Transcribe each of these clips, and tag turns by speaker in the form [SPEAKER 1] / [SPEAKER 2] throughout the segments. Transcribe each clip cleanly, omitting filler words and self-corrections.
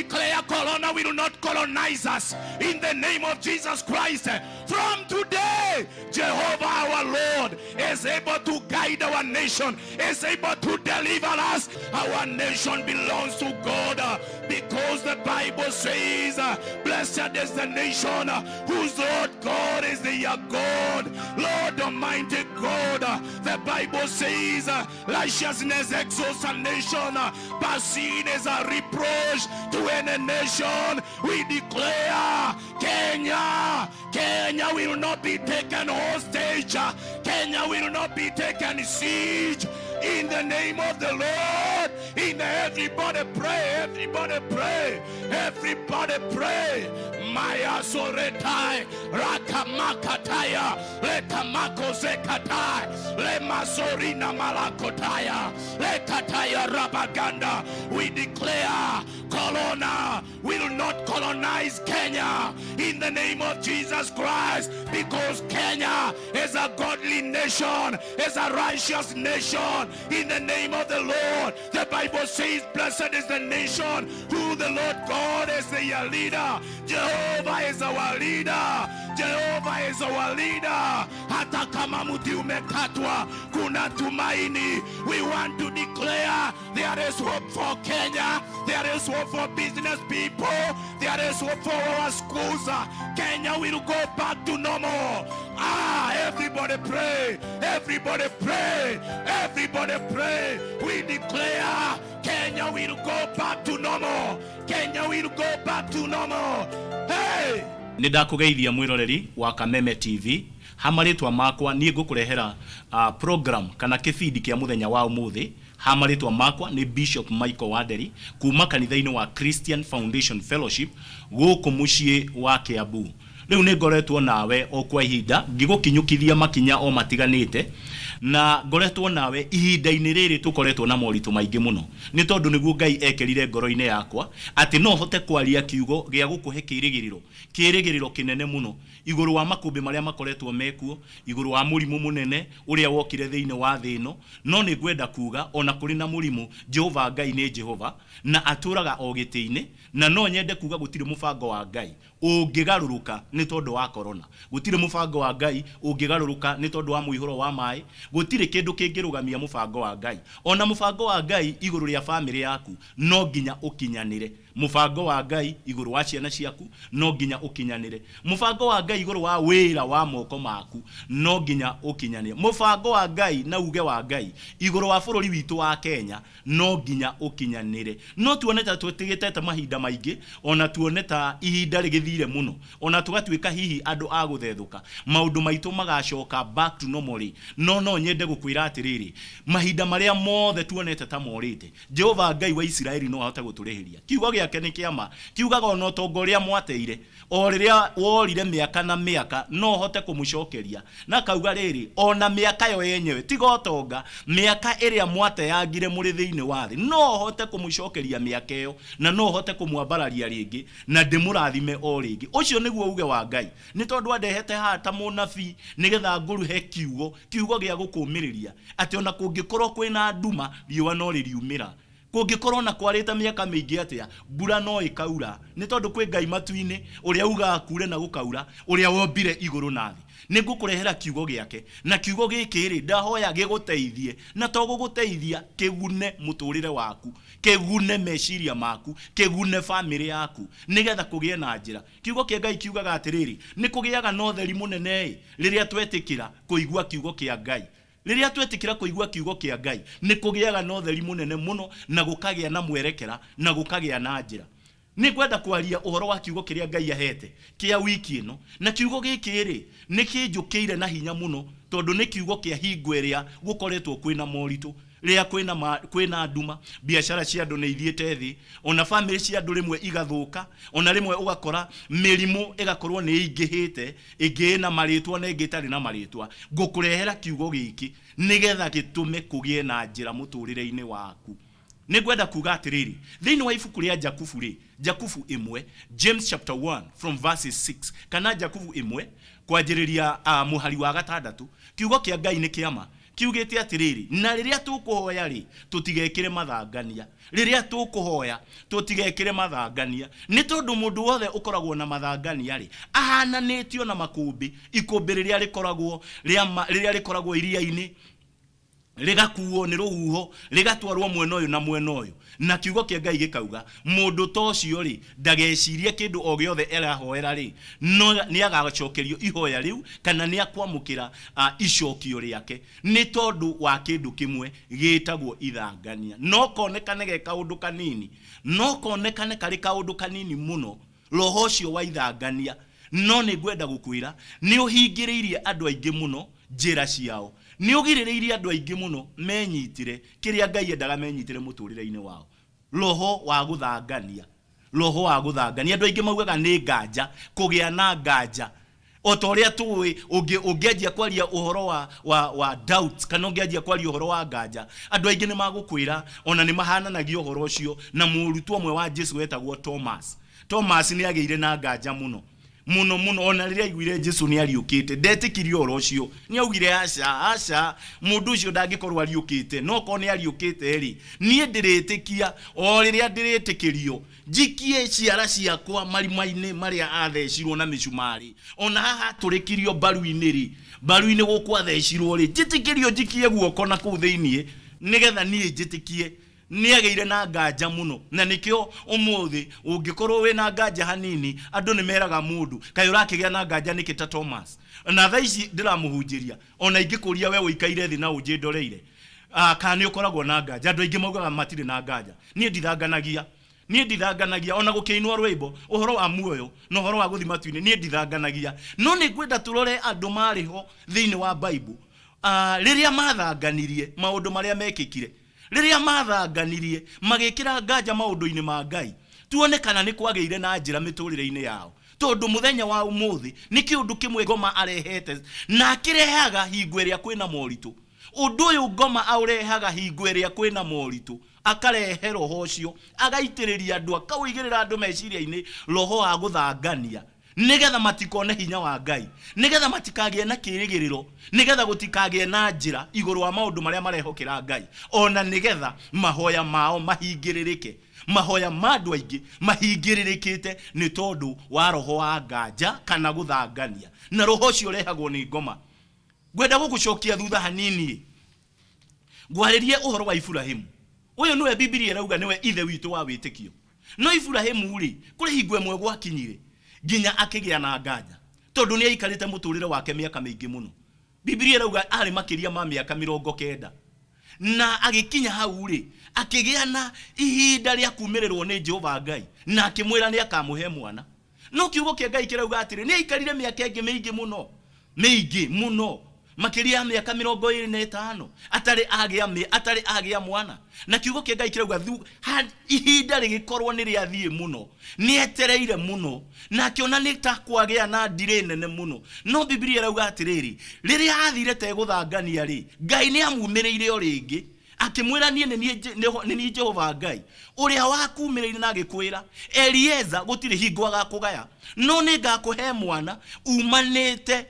[SPEAKER 1] declare Corona will not colonize us in the name of Jesus Christ. From today, Jehovah our Lord is able to guide our nation, is able to deliver us. Our nation belongs to God because the Bible says, blessed is the nation whose Lord God is their God, Lord Almighty God. The Bible says, righteousness exalts a nation, but sin is a reproach to any nation. We declare Kenya, Kenya will not be taken hostage. Kenya will not be taken siege. In the name of the Lord. In the everybody pray, everybody pray, everybody pray. Maya soretai, rakamakataya, lekamako zekatai, lemasorina malakotaya, lekataya rabaganda. We declare Corona will not colonize Kenya in the name of Jesus Christ, because Kenya is a godly nation, is a righteous nation. In the name of the Lord, the Bible says, blessed is the nation who the Lord God is their leader. Jehovah is our leader. Jehovah is our leader. Hata kama mti umekatwa, kuna tumaini. We want to declare there is hope for Kenya. There is hope for business people. There is hope for our schools. Kenya will go back to normal. Ah, everybody pray. Everybody pray. Everybody pray. We declare Kenya will go back to normal. Kenya will go back to normal. Hey!
[SPEAKER 2] Nĩ ndakũgeithia mwĩroreri wa Kameme TV. Ha marĩtwa makwa, niĩ ngũkũrehera program kana kĩbindi kĩa mũthenya wa ũmũthĩ. Ha marĩtwa makwa nĩ Bishop Michael Wanderi kuma kanitha-inĩ wa Christian Foundation Fellowship gũkũ mũciĩ wa Kiambu. Rĩu nĩ ngoretwo nawe o kwa ihinda ngĩgũkinyũkithia makinya o matiganĩte, na ngoretwo nawe ihinda-inĩ rĩrĩ tũkoretwo na moritũ maingĩ mũno, nĩ tondũ nĩguo Ngai ekerire ngoro-inĩ yakwa atĩ no hote kwaria kiugo gĩa gũkũhe kĩĩrĩgĩrĩro, kĩĩrĩgĩrĩro kĩnene mũno igũrũ wa makũmbĩ marĩa makoretwo mekuo, igũrũ wa mũrimũ mũnene ũrĩa wokire thĩinĩ wa thĩ ĩno. No nĩ ngwenda kuga ona kũrĩ na mũrimũ, Jehova Ngai nĩ Jehova na atũraga o gĩtĩ-inĩ. Na no nyende kuga gũtirĩ mũbango wa Ngai ũngĩgarũrũka nĩ tondũ wa corona, gũtirĩ mũbango wa Ngai ũngĩgarũrũka nĩ tondũ wa mũihũro wa maĩ. Gũtirĩ kĩndũ kĩngĩrũgamia mũbango wa Ngai. Ona mũbango wa Ngai igũrũ rĩa bamĩrĩ yaku no nginya ũkinyanĩre. Mũbango wa Ngai igũrũ wa ciana ciaku no nginya ũkinyanĩre. Mũbango wa Ngai igũrũ wa wĩra wa moko maku no nginya ũkinyanĩre. Mũbango wa Ngai na uge wa Ngai igũrũ wa bũrũri witũ wa Kenya no nginya ũkinyanĩre. No tuone ta tũtigĩtete mahinda maingĩ, ona tuone ta ihinda rĩgĩthire mũno, ona tũgatuĩka hihi andũ a gũthethũka, maũndũ maitũ magacoka back to normal rĩ. No nyende gũkwĩra atĩrĩrĩ, mahinda marĩa mothe tuonete ta morĩte, Jehova Ngai wa Isiraeli no ahote gũtũrĩhĩria. Kiugo gĩake nĩ kĩama, kiugaga ona ũtonga ũrĩa mwateire o rĩrĩa worire mĩaka na mĩaka, no hote kũmũcokeria. Na kauga rĩrĩ, ona mĩaka yo yenyewe, tiga ũtonga, mĩaka ĩrĩa mwateangire mũrĩ thĩinĩ wa thĩ, no hote kũmũcokeria mĩaka ĩyo, na no hote kũmwambararia rĩngĩ na ndĩmũrathime o rĩngĩ. Ũcio nĩguo uge wa Ngai. Nĩ tondũ andehete haha ta mũnabii nĩgetha ngũruhe kiugo, kiugo gĩa gũkũmĩrĩria atĩ ona kũngĩkorwo kwĩna nduma, riũa no rĩriumĩra. Kũngĩkorwo na kwarĩte mĩaka mĩingĩ atĩa, mbura no ĩkaura, nĩ tondũ kwĩ Ngai matu-inĩ ũrĩa ugaga kure na gũkaura, ũrĩa wombire igũrũ na thĩ. Nĩ ngũkũrehera kiugo gĩake, na kiugo gĩkĩ rĩ, ndahoya gĩgũteithie, na to gũgũteithia, kĩgune mũtũrĩre waku, kĩgune meciria maku, kĩgune bamĩrĩ yaku, nĩgetha kũgĩe na njĩra. Kiugo kĩa Ngai kiugaga atĩrĩrĩ, nĩ kũgĩaga na ũtheri mũnene rĩrĩa twetĩkĩra kũigua kiugo kĩa Ngai. Rĩrĩa twetĩkĩra kũigua kiugo kĩa Ngai, nĩ kũgĩaga na ũtheri mũnene mũno, na gũkagĩa na mwerekera, na gũkagĩa na njĩra. Nĩ ngwenda kwaria ũhoro wa kiugo kĩrĩa Ngai ahete kĩa wiki ĩno. Na kiugo gĩkĩ rĩ, nĩ kĩnjũkĩire na hinya mũno, tondũ nĩ kiugo kĩa hingo ĩrĩa gũkoretwo kwĩna moritũ, rĩrĩa kwĩna nduma, biacara cia andũ nĩ ithiĩte thĩ, ona bamĩrĩ cia andũ rĩmwe igathũka, ona rĩmwe ũgakora mĩrimũ ĩgakorwo nĩ ĩingĩhĩte, ĩngĩ ĩna marĩtwa na ĩngĩ ĩtarĩ na marĩtwa. Ngũkũrehera kiugo gĩkĩ nĩgetha gĩtũme kũgĩe na njĩra mũtũrĩre-inĩ waku. Nĩ ngwenda kuga atĩrĩrĩ, thĩinĩ wa ibuku rĩa Jakubu rĩ, Jakubu 1, James chapter 1 from verses 6, kana Jakubu 1 kwanjĩrĩria mũhari wa 6, kiugo kĩa Ngai nĩ kĩama. Kiugĩte atĩrĩrĩ, na rĩrĩa tũkũhoya rĩ, tũtigekĩre mathangania. Rĩrĩa tũkũhoya tũtigekĩre mathangania, nĩ tondũ mũndũ wothe ũkoragwo na mathangania rĩ, ahananĩtio na makũmbĩ, ikũmbĩ rĩrĩa rĩkoragwo rĩa rĩrĩa rĩkoragwo iria-inĩ, rĩgakuo nĩ rũhuho, rĩgatwarwo mwena ũyũ na mwena ũyũ. Na kiugo kĩa Ngai gĩkauga, mũndũ ta ũcio rĩ, ndagecirie kĩndũ o gĩothe erahoera rĩ, no nĩ agacokerio ihoya rĩu, kana nĩ akwamũkĩra icokio rĩake, nĩ tondũ wa kĩndũ kĩmwe gĩtagwo ithangania. No konekane ge kaũndũ kanini, no konekane karĩ kaũndũ kanini mũno, roho ũcio wa ithangania, no nĩ ngwenda gũkwĩra, nĩ ũhingĩrĩirie andũ aingĩ mũno njĩra ciao. Nĩ ũgirĩrĩirie andũ aingĩ mũno menyitĩre kĩrĩa Ngai endaga menyitĩre mũtũrĩre-inĩ wao. Roho wa gũthangania, roho wa gũthangania. Andũ aingĩ maugaga nĩ nganja, kũgĩa na nganja. O ta ũrĩa tũĩ, ũngĩanjia kwaria ũhoro wa doubt, kana ũngĩanjia kwaria ũhoro wa nganja, andũ aingĩ nĩ magũkwĩra, ona nĩ mahananagia ũhoro ũcio na mũrutwo ũmwe wa Jesu wetagwo Thomas. Thomas nĩ agĩire na nganja mũno mũno mũno, ona rĩrĩa aiguire Jesu nĩ ariũkĩte, ndetĩkirie ũhoro ũcio. Nĩ augire, aca, aca, mũndũ ũcio ndangĩkorwo ariũkĩte. No korwo nĩ ariũkĩte rĩ, niĩ ndĩrĩtĩkia o rĩrĩa ndĩrĩtĩkĩrio njikie ciara ciakwa marima-inĩ marĩa athecirwo na mĩcumarĩ, ona haha atũrĩkirio mbaru-inĩ rĩ, mbaru-inĩ gũkũ athecirwo rĩ, njĩtĩkĩrio njikie guoko na kũu thĩiniĩ, nĩgetha niĩ njĩtĩkie. Nĩ agĩire na nganja mũno, na nĩkĩo ũmũthĩ ũngĩkorwo wĩna nganja hanini, andũ nĩ meraga mũndũ, kaĩ ũrakĩgĩa na nganja nĩkĩ ta Thomas? Na thaa ici ndĩramũhunjĩria, ona ingĩkũria we ũikaire thĩ na ũnjĩndoreire, kana nĩ ũkoragwo na nganja, andũ aingĩ maugaga matirĩ na nganja. Niĩ ndithanganagia, niĩ ndithanganagia, ona gũkĩinwo rwĩmbo ũhoro wa muoyo na ũhoro wa gũthiĩ matu-inĩ, niĩ ndithanganagia. No nĩ ngwenda tũrore andũ marĩ ho thĩinĩ wa Bible, rĩrĩa mathanganirie maũndũ marĩa mekĩkire, rĩrĩa mathanganirie magĩkĩra nganja maũndũ-inĩ ma Ngai, tuone kana nĩ kwagĩire na njĩra mĩtũrĩre-inĩ yao. Tondũ mũthenya wa ũmũthĩ nĩ kĩũndũ kĩmwe ngoma arehete, na akĩrehaga hingo ĩrĩa kwĩna moritũ. Ũndũ ũyũ ngoma aũrehaga hingo ĩrĩa kwĩna moritũ, akarehe roho ũcio, agaitĩrĩria andũ, akaũigĩrĩra andũ meciria-inĩ roho wa gũthangania, nĩgetha matikone hinya wa Ngai, nĩgetha matikagĩe na kĩrĩgĩrĩro, nĩgetha gũtikagĩe na njĩra igũrũ wa maũndũ marĩa marehokera Ngai, ona nĩgetha mahoya mao mahingĩrĩrĩke. Mahoya ma andũ aingĩ mahingĩrĩrĩkĩte nĩ tondũ wa roho wa nganja kana gũthangania, na roho ũcio ũrehagwo nĩ ngoma. Ngwenda gũgũcokia thutha hanini, ngwarĩrie ũhoro wa Iburahimu. Ũyũ nĩwe Bibilia ĩrauga nĩwe ithe witũ wa wĩtĩkio. No Iburahimu rĩ, kũrĩ hingo ĩmwe gwakinyire nginya akĩgĩa na nganja, tondũ nĩ aikarĩte mũtũrĩre wake mĩaka mĩingĩ mũno. Bibilia ĩrauga arĩ makĩria ma mĩaka 90, na agĩkinya hau rĩ, akĩgĩa na ihinda rĩa kumĩrĩrwo nĩ Jehova Ngai, na akĩmwĩra nĩ akamũhe mwana. No kiugo kĩa Ngai kĩrauga atĩrĩ, nĩ aikarire mĩaka ĩngĩ mĩingĩ mũno, mĩingĩ mũno, makĩria ya mĩaka 25, atarĩ agĩa, atarĩ agĩa mwana. Na kiugo kĩa Ngai kĩrauga ihinda rĩgĩkorwo nĩ rĩathiĩ mũno, nĩ etereire mũno, na akĩona nĩ ta kwagĩa na ndirĩ nene mũno. No Bibilia ĩrauga atĩrĩrĩ, rĩrĩa athire tegũthangania rĩ, Ngai nĩ amumĩrĩire o rĩngĩ, akĩmwĩra, niĩ nĩ niĩ Jehova Ngai ũrĩa wakumĩrĩire na agĩkwĩra, Elieza gũtirĩ hingo agakũgaya, no nĩ ngakũhe mwana umanĩte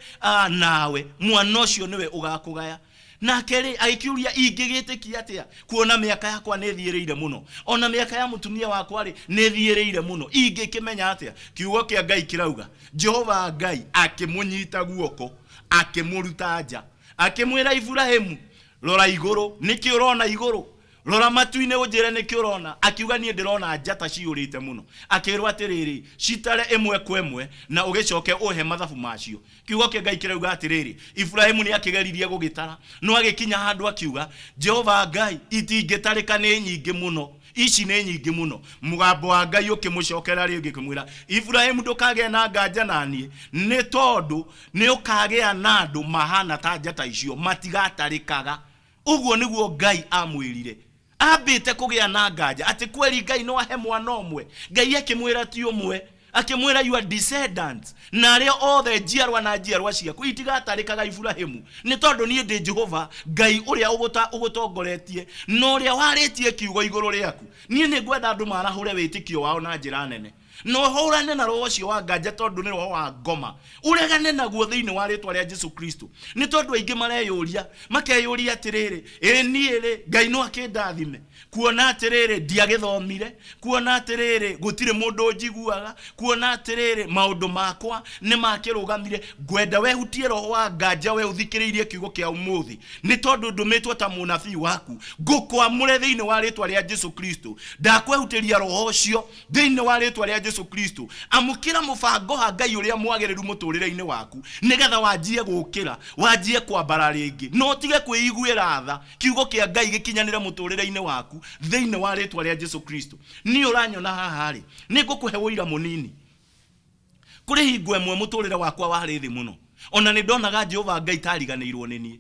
[SPEAKER 2] nawe, mwana ũcio nĩwe ũgakũgaya. Nake rĩ, agĩkĩũria, ingĩgĩtĩkia atĩa kuona mĩaka yakwa nĩ ĩthiĩrĩire mũno, ona mĩaka ya mũtumia wakwa rĩ nĩ ĩthiĩrĩire mũno, ingĩkĩmenya atĩa? Kiugo kĩa Ngai kĩrauga, Jehova Ngai akĩmũnyita guoko, akĩmũruta nja, akĩmwĩra, Iburahimu, rora igũrũ, nĩkĩ ũrona igũrũ? Rora matu-inĩ ũnjĩre nĩkĩ ũrona. Akiuga, niĩ ndĩrona njata ciyũrĩte mũno. Akĩrwo atĩrĩrĩ, citare ĩmwe kwa ĩmwe na ũgĩcoke ũhe mathabu macio. Kiugo kĩa Ngai kĩrauga atĩrĩrĩ, Iburahimu nĩ akĩgeririe gũgĩtara, no agĩkinya handũ akiuga, Jehova Ngai, itingĩtarĩka, nĩ nyingĩ mũno, ici nĩ nyingĩ mũno. Mũgambo wa Ngai ũkĩmũcokera rĩngĩ ũkĩmwĩra, Iburahimu, ndũkagĩe na nganja na niĩ, nĩ tondũ nĩ ũkagĩa na andũ mahana ta njata icio, matigatarĩkaga. Ũguo nĩguo Ngai amwĩrire. Ambĩte kũgĩa na nganja atĩ kweri Ngai no ahe mwana ũmwe. Ngai akĩmwĩra ti ũmwe, akĩmwĩra your descendants, na arĩa othe njiarwa na njiarwa ciaku itigatarĩkaga Iburahimu, nĩ tondũ niĩ ndĩ Jehova Ngai ũrĩa ũgũtongoretie na ũrĩa warĩtie kiugo igũrũ rĩaku. Niĩ nĩ ngwenda andũ marahũre wĩtĩkio wao na njĩra nene. Na ũhũrane na roho ũcio wa nganja tondũ nĩ roho wa ngoma. Ũregane naguo thĩinĩ wa rĩtwa rĩa Jesu Kristo. Nĩ tondũ aingĩ mareyũria, makeyũria atĩrĩrĩ, ĩ niĩ rĩ, Ngai no akĩndathime? Kuona atĩrĩrĩ, ndiagĩthomire, kuona atĩrĩrĩ, gũtirĩ mũndũ ũnjiguaga, kuona atĩrĩrĩ, maũndũ makwa nĩ makĩrũgamire. Ngwenda wehutie roho wa nganja we ũthikĩrĩirie kiugo kĩa ũmũthĩ, nĩ tondũ ndũmĩtwo ta mũnabii waku, ngũkwamũre thĩinĩ wa rĩtwa rĩa Jesu Kristo. Ndakwehutĩria roho ũcio thĩinĩ wa rĩtwa rĩa Jesu Kristo. Amũkĩra mũbango wa Ngai ũrĩa mwagĩrĩru mũtũrĩre-inĩ waku, nĩgetha wanjie gũkĩra, wanjie kwambara rĩngĩ, na ũtige kwĩiguĩra tha. Kiugo kĩa Ngai gĩkinyanĩre mũtũrĩre-inĩ waku thĩinĩ wa rĩtwa rĩa Jesu Kristo. Niĩ ũranyona haha rĩ, nĩ ngũkũhe ũira mũnini. Kũrĩ hingo ĩmwe mũtũrĩre wakwa warĩ thĩ mũno, ona nĩ ndonaga Jehova Ngai ta ariganĩirwo nĩ niĩ.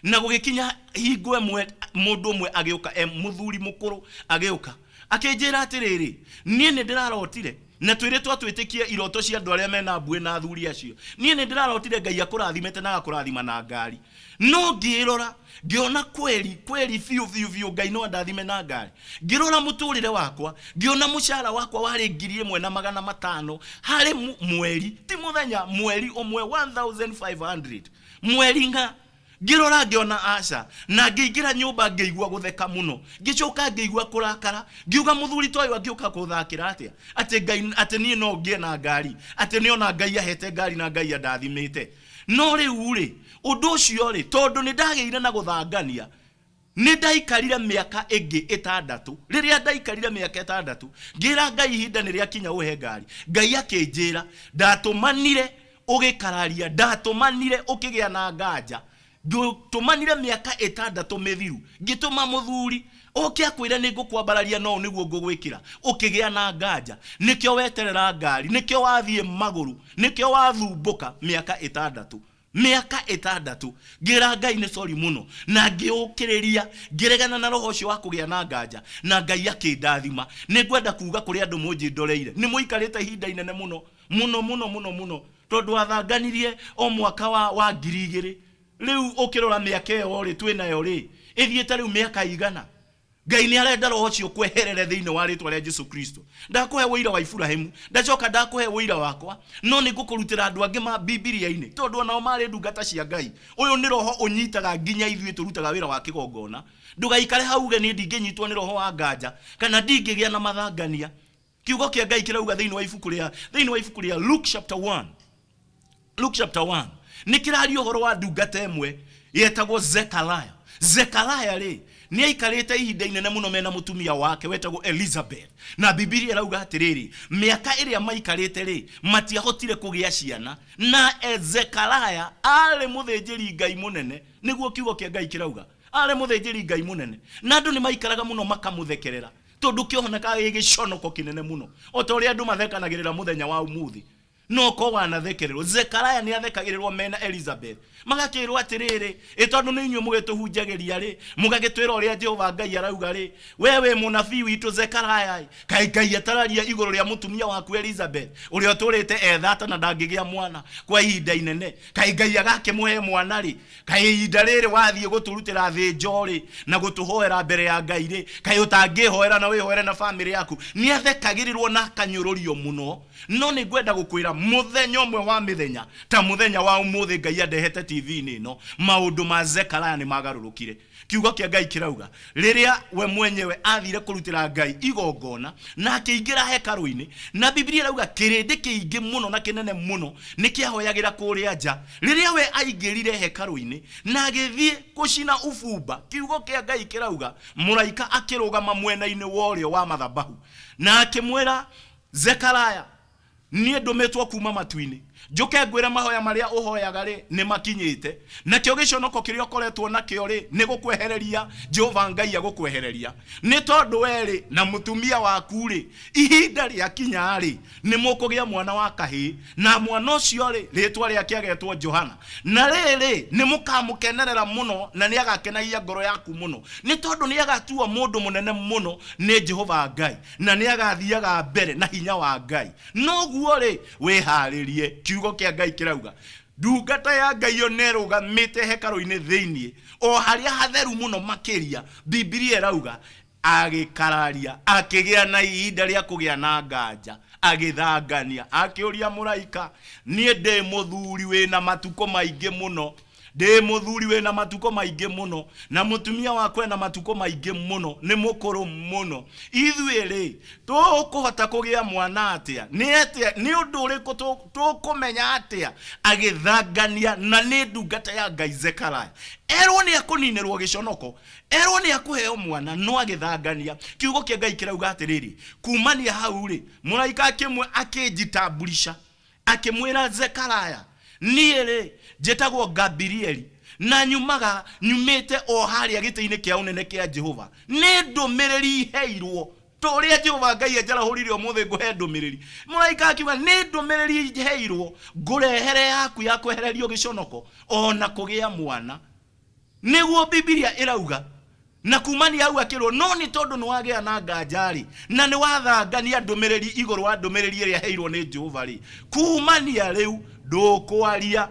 [SPEAKER 2] Na gũgĩkinya hingo ĩmwe mũndũ ũmwe agĩũka, e mũthuri mũkũrũ agĩũka akĩnjĩra atĩrĩrĩ, niĩ nĩ ndĩrarotire, na twĩrĩtwo twĩtĩkie iroto cia andũ arĩa mena mbuĩ na athuri acio. Niĩ nĩ ndĩrarotire Ngai akũrathimĩte na agakũrathima na ngari. No ngĩrora ngĩona kweli kweli biũ biũ biũ Ngai no andathime na ngari. Ngĩrora mũtũrĩre wakwa ngĩona mũcara wakwa warĩ 1500 harĩ mweri, ti mũthenya, mweri ũmwe 1500 mweri ng'a. Ngĩrora ngĩona aca, na ngĩingĩra nyũmba ngĩigua gũtheka mũno, ngĩcoka ngĩigua kũrakara, ngiuga mũthuri ta ũyũ angĩũka kũthakĩra atĩa atĩ Ngai, atĩ niĩ no ngĩe na ngari, atĩ nĩona Ngai ahete ngari na Ngai andathimĩte. No rĩu rĩ, ũndũ ũcio rĩ, tondũ nĩ ndagĩire na gũthangania, nĩ ndaikarire mĩaka ĩngĩ ĩtandatũ. Rĩrĩa ndaikarire mĩaka ĩtandatũ, ngĩra Ngai ihinda nĩ rĩakinya ũhe ngari. Ngai akĩnjĩra, ndatũmanire ũgĩkararia, ndatũmanire ũkĩgĩa na nganja, ngĩtũmanire mĩaka ĩtandatũ mĩthiru, ngĩtũma mũthuri oke akwĩre nĩ ngũkwambararia no nĩguo ngũgwĩkĩra, ũkĩgĩa na nganja. Nĩkĩo weterera ngari, nĩkĩo wathiĩ magũrũ, nĩkĩo wathumbũka mĩaka ĩtandatũ. Mĩaka ĩtandatũ ngĩra Ngai nĩ sorry mũno, na ngĩũkĩrĩria, ngĩregana na roho ũcio wa kũgĩa na nganja, na Ngai akĩndathima. Nĩ ngwenda kuga kũrĩ andũ mũnjĩndoreire, nĩ mũikarĩte ihinda inene mũno mũno mũno mũno mũno, tondũ wathanganirie o mwaka wa 2000. Rĩu ũkĩrora mĩaka ĩyo rĩ twĩnayo rĩ, ĩthiĩte rĩu mĩaka igana. Ngai nĩ arenda roho ũcio kweherere thĩinĩ wa rĩtwa rĩa Jesu Kristo. Ndakũhe ũira wa Iburahimu, ndacoka ndakũhe ũira wakwa, no nĩ ngũkũrutĩra andũ angĩ ma Bibilia-inĩ, tondũ onao marĩ ndungata cia Ngai. Ũyũ nĩ roho ũnyitaga nginya ithuĩ tũrutaga wĩra wa kĩgongona. Ndũgaikare hau uge niĩ ndingĩnyitwo nĩ roho wa nganja, kana ndingĩgĩa na mathangania. Kiugo kĩa Ngai kĩrauga thĩinĩ wa ibuku rĩa, thĩinĩ wa ibuku rĩa Luke chapter 1. Luke chapter 1 nĩ kĩraria ũhoro wa ndungata ĩmwe yetagwo Zekaria. Zekaria rĩ nĩ aikarĩte ihinda inene mũno mena mũtumia wake wetagwo Elizabeth, na Bibilia ĩrauga atĩrĩrĩ, mĩaka ĩrĩa maikarĩte rĩ matiahotire kũgĩa ciana, na Zekaria arĩ mũthĩnjĩri Ngai mũnene, nĩguo kiugo kĩa Ngai kĩrauga, arĩ mũthĩnjĩri Ngai mũnene, na andũ nĩ maikaraga mũno makamũthekerera, tondũ kĩonekaga gĩ gĩconoko kĩnene mũno, o ta ũrĩa andũ mathekanagĩrĩra mũthenya wa ũmũthĩ. No ko wanathekererwo. Zekaria nĩ athekagĩrĩrwo mena Elizabeth, magakĩrwo atĩrĩrĩ, ĩ tondũ nĩ inyuĩ mũgĩtũhunjagĩria rĩ, mũgagĩtwĩra ũrĩa Jehova Ngai arauga rĩ, we wĩ mũnabii witũ Zekaria ĩ, kaĩ Ngai atararia igũrũ rĩa mũtumia waku Elizabeth, ũrĩa ũtũrĩte ethata na ndangĩgĩa mwana kwa ihinda inene, kaĩ Ngai agakĩmũhe mwana rĩ, kaĩ ihinda rĩrĩ wathiĩ gũtũrutĩra thĩnjo rĩ, na gũtũhoera mbere ya Ngai rĩ, kaĩ ũtangĩhoera na wĩhoere na bamĩrĩ yaku. Nĩ athekagĩrĩrwo na akanyũrũrio mũno. No nĩ ngwenda gũkwĩra mũthenya ũmwe wa mĩthenya ta mũthenya wa ũmũthĩ Ngai andehete TV-inĩ ĩno, maũndũ ma Zekaria nĩ magarũrũkire. Kiugo kĩa Ngai kĩrauga rĩrĩa we mwenyewe athire kũrutĩra Ngai igongona na akĩingĩra hekarũ-inĩ, na Bibilia ĩrauga kĩrĩndĩ kĩingĩ mũno na kĩnene mũno nĩ kĩahoyagĩra kũrĩa nja. Rĩrĩa we aingĩrire hekarũ-inĩ na agĩthiĩ gũcina ubumba, kiugo kĩa Ngai kĩrauga mũraika akĩrũgama mwena-inĩ wa ũrĩo wa mathabahu na akĩmwĩra Zekaria, niĩ ndũmĩtwo kuma matu-inĩ njũke ngwĩre mahoya marĩa ũhoyaga rĩ nĩ makinyĩte, nakĩo gĩconoko kĩrĩa ũkoretwo nakĩo rĩ nĩ gũkwehereria Jehova Ngai agũkwehereria, nĩ tondũ we rĩ na mũtumia waku rĩ ihinda rĩakinya rĩ nĩ mũkũgĩa mwana wa kahĩĩ, na mwana ũcio rĩ rĩtwa rĩake agetwo Johana. Na rĩrĩ nĩ mũkamũkenerera mũno, na nĩ agakenagia ngoro yaku mũno, nĩ tondũ nĩ agatuo mũndũ mũnene mũno nĩ Jehova Ngai, na nĩ agathiaga mbere na hinya wa Ngai. Noguo rĩ, wĩharĩrie. Kiugo kĩa Ngai kĩrauga ndungata ya Ngai yo nĩrũgamĩte hekarũ-inĩ thĩinĩ, o harĩa hatheru mũno makĩria. Bibilia ĩrauga
[SPEAKER 1] Agĩkararia, akĩgĩa na ihinda rĩa kũgĩa na nganja, agĩthangania, akĩũria mũraika, niĩ ndĩ mũthuri wĩna matukũ maingĩ mũno, ndĩ mũthuri wĩna matukũ maingĩ mũno, na mũtumia wakwa ena matukũ maingĩ mũno, nĩ mũkũrũ mũno. Ithuĩ rĩ, tũkũhota kũgĩa mwana atĩa? Nĩ atĩa, nĩ ũndũ ũrĩkũ tũkũmenya atĩa? Agĩthangania, na nĩ ndungata ya Ngai Zekaria. Erwo nĩ akũninĩrwo gĩconoko, Erwo nĩ akũheo mwana no agĩthangania. Kiugo kĩa Ngai kĩrauga atĩrĩrĩ, kumania hau rĩ, mũraika akĩmwe akĩnjitamburisha akĩmwĩra Zekaraya, niĩ rĩ njĩtagwo Gabirieli na nyumaga nyumĩte o harĩa gĩtĩ-inĩ kĩa ũnene kĩa Jehova. Nĩ ndũmĩrĩri heirwo ta ũrĩa Jehova Ngai anjarahũrire ũmũthĩ ngũhe ndũmĩrĩri. Mũraika akiuga nĩ ndũmĩrĩri heirwo ngũrehere yaku ya kwehererio gĩconoko o na kũgĩa mwana. Nĩguo Bibilia ĩrauga. Na kumania hau akĩrwo, no nĩ tondũ nĩ wagĩa na nganja-rĩ, na nĩ wathangania ndũmĩrĩri igũrũ wa ndũmĩrĩri ĩrĩa heirwo nĩ Jehova-rĩ, kumania rĩu ndũkwaria,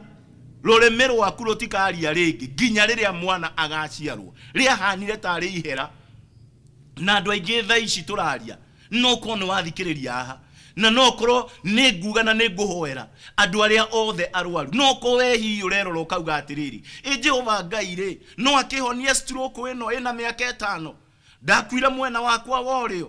[SPEAKER 1] rũrĩmĩ rwaku rũtikaria rĩngĩ nginya rĩrĩa mwana agaciarwo. Rĩahanire tarĩ ihera. Na andũ aingĩ thaa ici tũraria, no ũkorwo nĩ wathikĩrĩria haha, na no ũkorwo nĩ nguga na nĩ ngũhoera andũ arĩa othe arwaru, no ũkorwo we hihi ũrerora ũkauga atĩrĩrĩ, ĩ Jehova Ngai rĩ, no akĩhonie stroke ĩno ĩna mĩaka ĩtano, ndakuire mwena wakwa wa ũrĩo,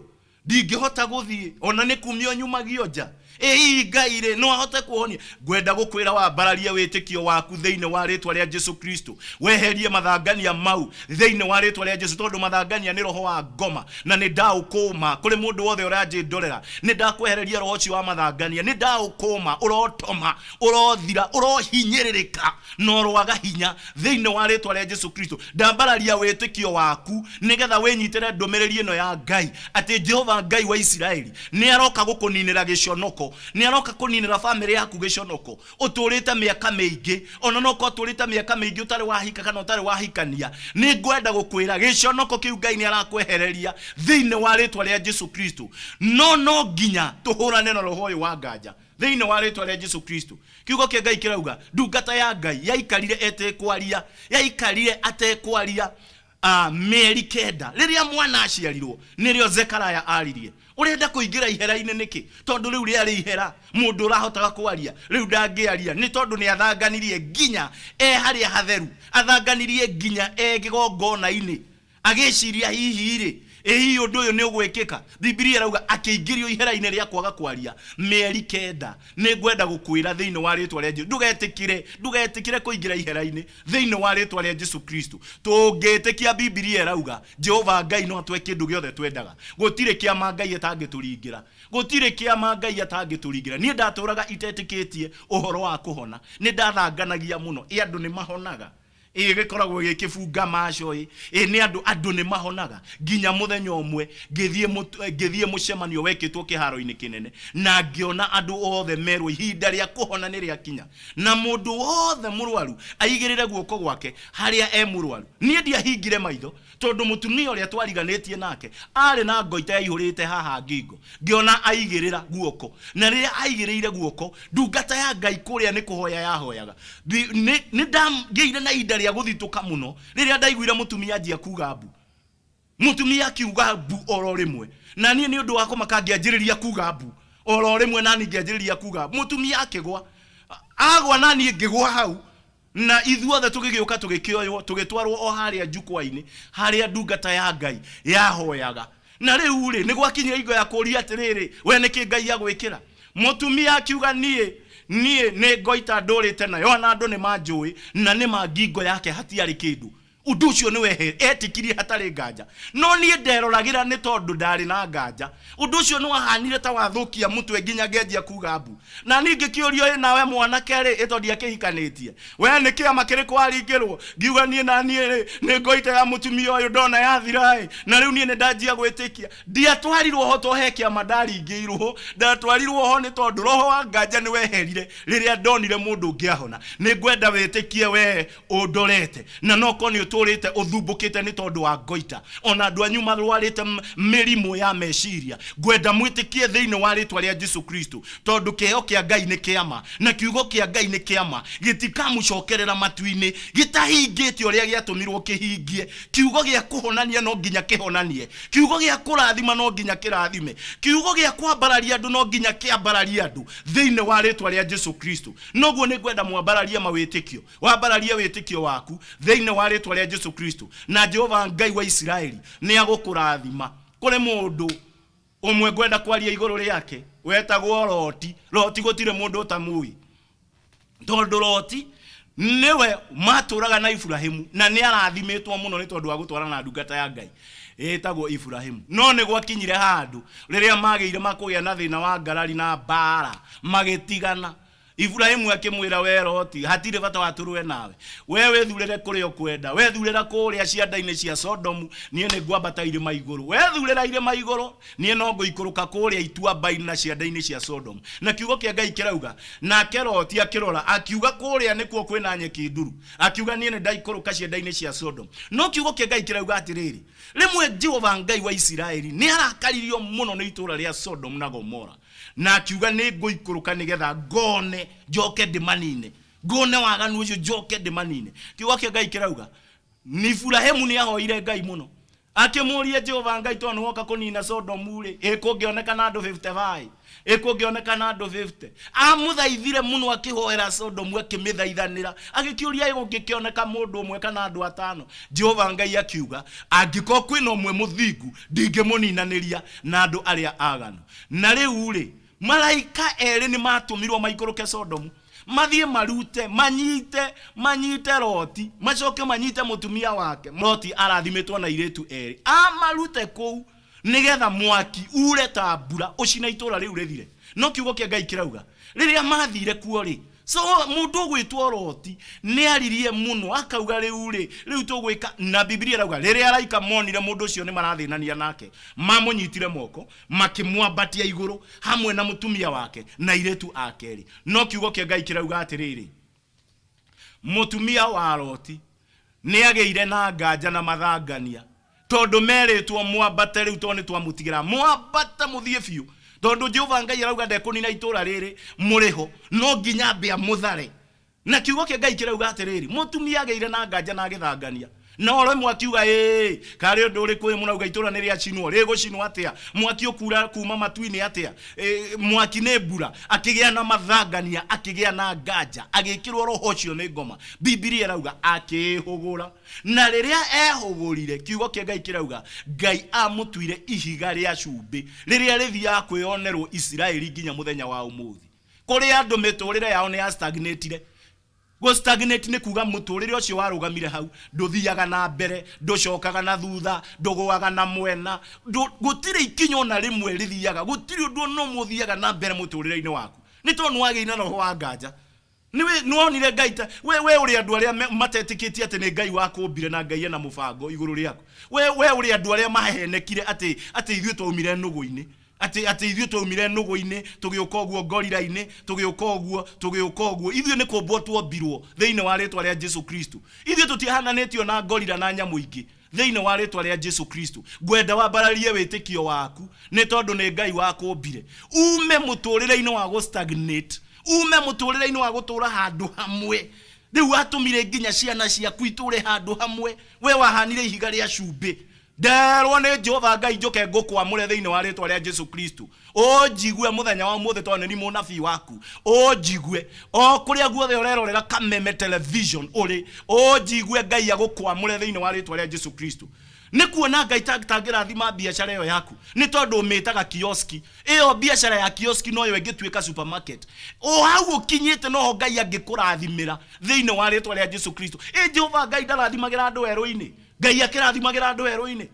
[SPEAKER 1] ndingĩhota gũthiĩ, ona nĩ kumio nyumagio nja. Ĩ hihi Ngai rĩ, no ahote kũhonia? Ngwenda gũkwĩra wambararie wĩtĩkio waku thĩinĩ wa rĩtwa rĩa Jesu Kristo, weherie mathangania mau thĩinĩ wa rĩtwa rĩa Jesu, tondũ mathangania nĩ roho wa ngoma, na nĩ ndaũkũma kũrĩ mũndũ wothe ũranjĩndorera. Nĩ ndakwehereria roho ũcio wa mathangania, nĩ ndaũkũma, ũrotoma, ũrothira, ũrohinyĩrĩrĩka na ũroaga hinya thĩinĩ wa rĩtwa rĩa Jesu Kristo. Ndambararia wĩtĩkio waku nĩgetha wĩnyitĩre ndũmĩrĩri ĩno ya Ngai atĩ Jehova Ngai wa Isiraeli nĩ aroka gũkũninĩra gĩconoko, nĩ aroka kũninĩra famĩlĩ yaku gĩconoko. Ũtũrĩte mĩaka mĩingĩ, ona no ũkorwo ũtũrĩte mĩaka mĩingĩ ũtarĩ wahika kana ũtarĩ wahikania, nĩ ngwenda gũkwĩra gĩconoko kĩu Ngai nĩ arakwehereria thĩinĩ wa rĩtwa rĩa Jesu Kristo. No no nginya tũhũrane na roho ũyũ wa nganja thĩinĩ wa rĩtwa rĩa Jesu Kristo. Kiugo kĩa Ngai kĩrauga ndungata ya Ngai yaikarire etekwaria, yaikarire atekwaria mĩeri kenda. Rĩrĩa mwana aciarirwo nĩrĩo Zekaraya aririe. Ũrenda kũingĩra ihera-inĩ nĩkĩ? Tondũ rĩu rĩarĩ ihera, mũndũ ũrahotaga kwaria rĩu ndangĩaria, nĩ tondũ nĩ athanganirie nginya e harĩa hatheru, athanganirie nginya e kĩgongona-inĩ, agĩciria hihi rĩ, ĩ hihi ũndũ ũyũ nĩ ũgwĩkĩka? Bibilia ĩrauga akĩingĩrio ihera-inĩ rĩa kwaga kwaria mĩeri kenda. Nĩ ngwenda gũkwĩra thĩinĩ wa rĩtwa rĩa Jesu, ndũgetĩkĩre, ndũgetĩkĩre kũingĩra ihera-inĩ thĩinĩ wa rĩtwa rĩa Jesu Kristo. Tũngĩtĩkia Bibilia ĩrauga Jehova Ngai no atũhe kĩndũ gĩothe twendaga. Gũtirĩ kĩama Ngai atangĩtũringĩra. Gũtirĩ kĩama Ngai atangĩtũringĩra. Niĩ ndatũraga itetĩkĩtie ũhoro wa kũhona. Nĩ ndathanganagia mũno. Ĩ andũ nĩ mahonaga? Ĩ gĩkoragwo gĩ kĩbunga maco ĩ. Ĩ nĩ andũ, andũ nĩ mahonaga. Nginya mũthenya ũmwe ngĩthiĩ ngĩthiĩ mũcemanio wekĩtwo kĩharo-inĩ kĩnene na ngĩona andũ othe merwo ihinda rĩa kũhona nĩ rĩakinya na mũndũ wothe mũrwaru aigĩrĩre guoko gwake harĩa e mũrwaru. Niĩ ndiahingire maitho tondũ mũtumia ũrĩa twariganĩtie nake arĩ na ngoita yaihũrĩte haha ngingo. Ngĩona aigĩrĩra guoko, na rĩrĩa aigĩrĩire guoko, ndungata ya Ngai kũrĩa nĩ kũhoya yahoyaga. Nĩ ndagĩire na ihinda rĩa gũthitũka mũno rĩrĩa ndaiguire mũtumia anjia kuga mbu. Mũtumia akiuga mbu oro rĩmwe, na niĩ nĩ ũndũ wa kũmaka ngĩanjĩrĩria kuga mbu oro rĩmwe, na niĩ ngĩanjĩrĩria kuga mbu. Mũtumia akĩgwa, agwa na niĩ ngĩgwa hau, na ithuothe tũgĩgĩũka tũgĩkĩoywo tũgĩtwarwo o harĩa jukwaa-inĩ harĩa ndungata ya Ngai yahoyaga. Na rĩu rĩ, nĩ gwakinyire hingo ya kũũria atĩrĩrĩ, we nĩkĩ Ngai agwĩkĩra? Mũtumia akiuga, niĩ niĩ nĩ ngoita ndũrĩte nayo, ona andũ nĩ manjũĩ, na nĩ ma ngingo yake hatiarĩ kĩndũ. Ũndũ ũcio nĩ wehe etĩkirie hatarĩ nganja. No niĩ nderoragĩra nĩ tondũ ndarĩ na nganja. Ũndũ ũcio nĩ wahanire ta wathũkia mũtwe nginya ngĩanjia kuga mbu. Na niĩ ngĩkĩũrio, ĩ nawe mwanake rĩ, ĩ tondũ ndiakĩhikanĩtie, we nĩ kĩama kĩrĩkũ waringĩrwo? Ngiuga niĩ na niĩ rĩ, nĩ ngoita ya mũtumia ũyũ ndona yathira ĩ, na rĩu niĩ nĩ ndanjia gwĩtĩkia. Ndiatwarirwo ho to he kĩama ndaringĩirwo, ndatwarirwo ho nĩ tondũ roho wa nganja nĩ weherire rĩrĩa ndonire mũndũ ũngĩ ahona. Nĩ ngwenda wĩtĩkie wee ũndorete, na no korwo nĩ ũtũrĩte.
[SPEAKER 2] ũtũrĩte ũthumbũkĩte nĩ tondũ wa ngoita, ona andũ anyu marwarĩte mĩrimũ ya meciria, ngwenda mwĩtĩkie thĩinĩ wa rĩtwa rĩa Jesu Kristo, tondũ kĩheo kĩa Ngai nĩ kĩama na kiugo kĩa Ngai nĩ kĩama, gĩtikamũcokerera matu-inĩ gĩtahingĩte ũrĩa gĩatũmirwo kĩhingie. Kiugo gĩa kũhonania no nginya kĩhonanie, kiugo gĩa kũrathima no nginya kĩrathime, kiugo gĩa kwambararia andũ no nginya kĩambararie andũ thĩinĩ wa rĩtwa rĩa Jesu Kristo. Noguo nĩ ngwenda mwambararie mawĩtĩkio, wambararie wĩtĩkio waku thĩinĩ wa rĩtwa rĩa Jesu Kristo, na Jehova Ngai wa Isiraeli nĩ agũkũrathima. Kũrĩ mũndũ ũmwe ngwenda kwaria igũrũ rĩake wetagwo Loti. Loti gũtirĩ mũndũ ũtamũĩ, tondũ Loti nĩwe matũraga na Iburahimu na nĩ arathimĩtwo mũno nĩ tondũ wa gũtwarana na ndungata ya Ngai ĩtagwo Iburahimu. No nĩ gwakinyire handũ rĩrĩa magĩire makũgĩa na thĩna wa ngarari na mbara, magĩtigana. Iburahimu akĩmwĩra, we Loti, hatirĩ bata wa tũrũe nawe. We wĩthurĩre kũrĩa ũkwenda. Wethurĩra kũrĩa cianda-inĩ cia Sodomu, niĩ nĩ ngwambata irĩma igũrũ. Wethurĩra irĩma igũrũ, niĩ no ngũikũrũka kũrĩa ituamba-inĩ na cianda-inĩ cia Sodomu. Na kiugo kĩa Ngai kĩrauga, nake Loti akĩrora, akiuga kũrĩa nĩkuo kwĩna nyeki nduru. Akiuga niĩ nĩ ndaikũrũka cianda-inĩ cia Sodomu. No kiugo kĩa Ngai kĩrauga atĩrĩrĩ, rĩmwe Jehova Ngai wa Isiraeli nĩ arakaririo mũno nĩ itũũra rĩa Sodomu na Gomora, na akiuga nĩ ngũikũrũka nĩgetha ngone njoke ndĩmanine, ngone waganu ũcio njoke ndĩmanine. Kiugo kĩa Ngai kĩrauga ni Iburahimu nĩ ahoire Ngai mũno, akĩmũria Jehova Ngai, tondũ nĩwoka kũnina Sodomu rĩ, ĩ kũngĩonekana andũ 55, ĩ kũngĩonekana andũ 50. Amũthaithire mũno akĩhoera Sodomu, akĩmĩthaithanĩra, agĩkĩũria ĩ gũngĩkĩoneka mũndũ ũmwe kana andũ atano. Jehova Ngai akiuga, angĩkorwo kwĩna ũmwe mũthingu, ndingĩmũninanĩria na andũ arĩa aganu. Na rĩu rĩ, maraika erĩ nĩ matũmirwo maikũrũke Sodomu, mathiĩ marute, manyite, manyite Loti, macoke manyite mũtumia wake. Loti arathimĩtwo na airĩtu erĩ, amarute kũu nĩgetha mwaki ure ta mbura ũcine itũũra rĩu rĩthire. No kiugo kĩa Ngai kĩrauga rĩrĩa mathire kuo rĩ, so mũndũ ũgwĩtwo Loti nĩ aririe mũno akauga rĩu rĩ, rĩu tũgwĩka. Na Biblia ĩrauga rĩrĩa araika monire mũndũ ũcio nĩ marathĩnania nake, mamũnyitire moko makĩmwambatia igũrũ hamwe na mũtumia wake na airĩtu ake erĩ. No kiugo kĩa Ngai kĩrauga atĩrĩrĩ, mũtumia wa Loti nĩ agĩire na nganja na mathangania, tondũ merĩtwo mwambate rĩu, tondũ nĩ twamũtigĩra, mwambate mũthiĩ biũ, tondũ Jehova Ngai arauga ndekũnina itũũra rĩrĩ mũrĩho, no nginya ambe amũthare. Na kiugo kĩa Ngai kĩrauga atĩrĩrĩ, mũtumia agĩire na nganja na agĩthangania, na o rĩmwe akiuga, ĩĩ, karĩ ũndũ ũrĩkũ ũyũ mũrauga itũũra nĩ rĩacinwo? Rĩgũcinwo atĩa? Mwaki ũkura kuma matu-inĩ atĩa? Ĩ, mwaki nĩ mbura. Akĩgĩa na mathangania, akĩgĩa na nganja, agĩkĩrwo roho ũcio nĩ ngoma. Bibilia ĩrauga akĩĩhũgũra, na rĩrĩa ehũgũrire, kiugo kĩa Ngai kĩrauga Ngai amũtuire ihiga rĩa cumbĩ rĩrĩa rĩthiaga kwĩonerwo Isiraeli nginya mũthenya wa ũmũthĩ. Kũrĩ andũ mĩtũrĩre yao nĩ ya stagnatire. Gũ stagnate nĩ kuga mũtũrĩre ũcio warũgamire hau, ndũthiaga na mbere, ndũcokaga na thutha, ndũgũaga na mwena, gũtirĩ ikinya ona rĩmwe rĩthiaga, gũtirĩ ũndũ ona ũmwe ũthiaga na mbere mũtũrĩre-inĩ waku. Nĩ tondũ nĩ wagĩire na roho wa nganja. Nĩ wonire Ngai ta, we ũrĩ andũ arĩa matetĩkĩtie atĩ nĩ Ngai wakũmbire na Ngai ena mũbango igũrũ rĩaku. We ũrĩ andũ arĩa mahenekire atĩ ithuĩ twaumire nũgũ-inĩ. Atĩ ithuĩ twaumire nũgũ-inĩ, tũgĩũka ũguo ngorira-inĩ, tũgĩũka ũguo, tũgĩũka ũguo. Ithuĩ nĩ kũmbwo twombirwo thĩinĩ wa rĩtwa rĩa Jesu Kristo. Ithuĩ tũtihananĩtio na ngorira na nyamũ ingĩ thĩinĩ wa rĩtwa rĩa Jesu Kristo. Ngwenda wambararie wĩtĩkio waku nĩ tondũ nĩ Ngai wakũmbire. Ume mũtũrĩre-inĩ wa gũ stagnate, ume mũtũrĩre-inĩ wa gũtũra handũ hamwe. Rĩu watũmire nginya ciana ciaku itũre handũ hamwe. We wahanire ihiga rĩa cumbĩ. Nderwo nĩ Jehova Ngai njũke ngũkwamũre thĩinĩ wa rĩtwa rĩa Jesu Kristo. Ũnjigue mũthenya wa ũmũthĩ tondũ nĩ niĩ mũnabii waku. Ũnjigue o kũrĩa guothe ũrerorera Kameme Television ũrĩ, ũnjigue Ngai agũkwamũre thĩinĩ wa rĩtwa rĩa Jesu Kristo. Nĩ kuona Ngai tangĩrathima biacara ĩyo yaku nĩ tondũ ũmĩtaga kioski. Ĩyo biacara ya kioski noyo ĩngĩtuĩka supermarket. O hau ũkinyĩte noho Ngai angĩkũrathimĩra thĩinĩ wa rĩtwa rĩa Jesu Kristo. Ĩ Jehova Ngai ndarathimagĩra andũ werũ-inĩ? Ngai akĩrathimagĩra andũ werũ-inĩ.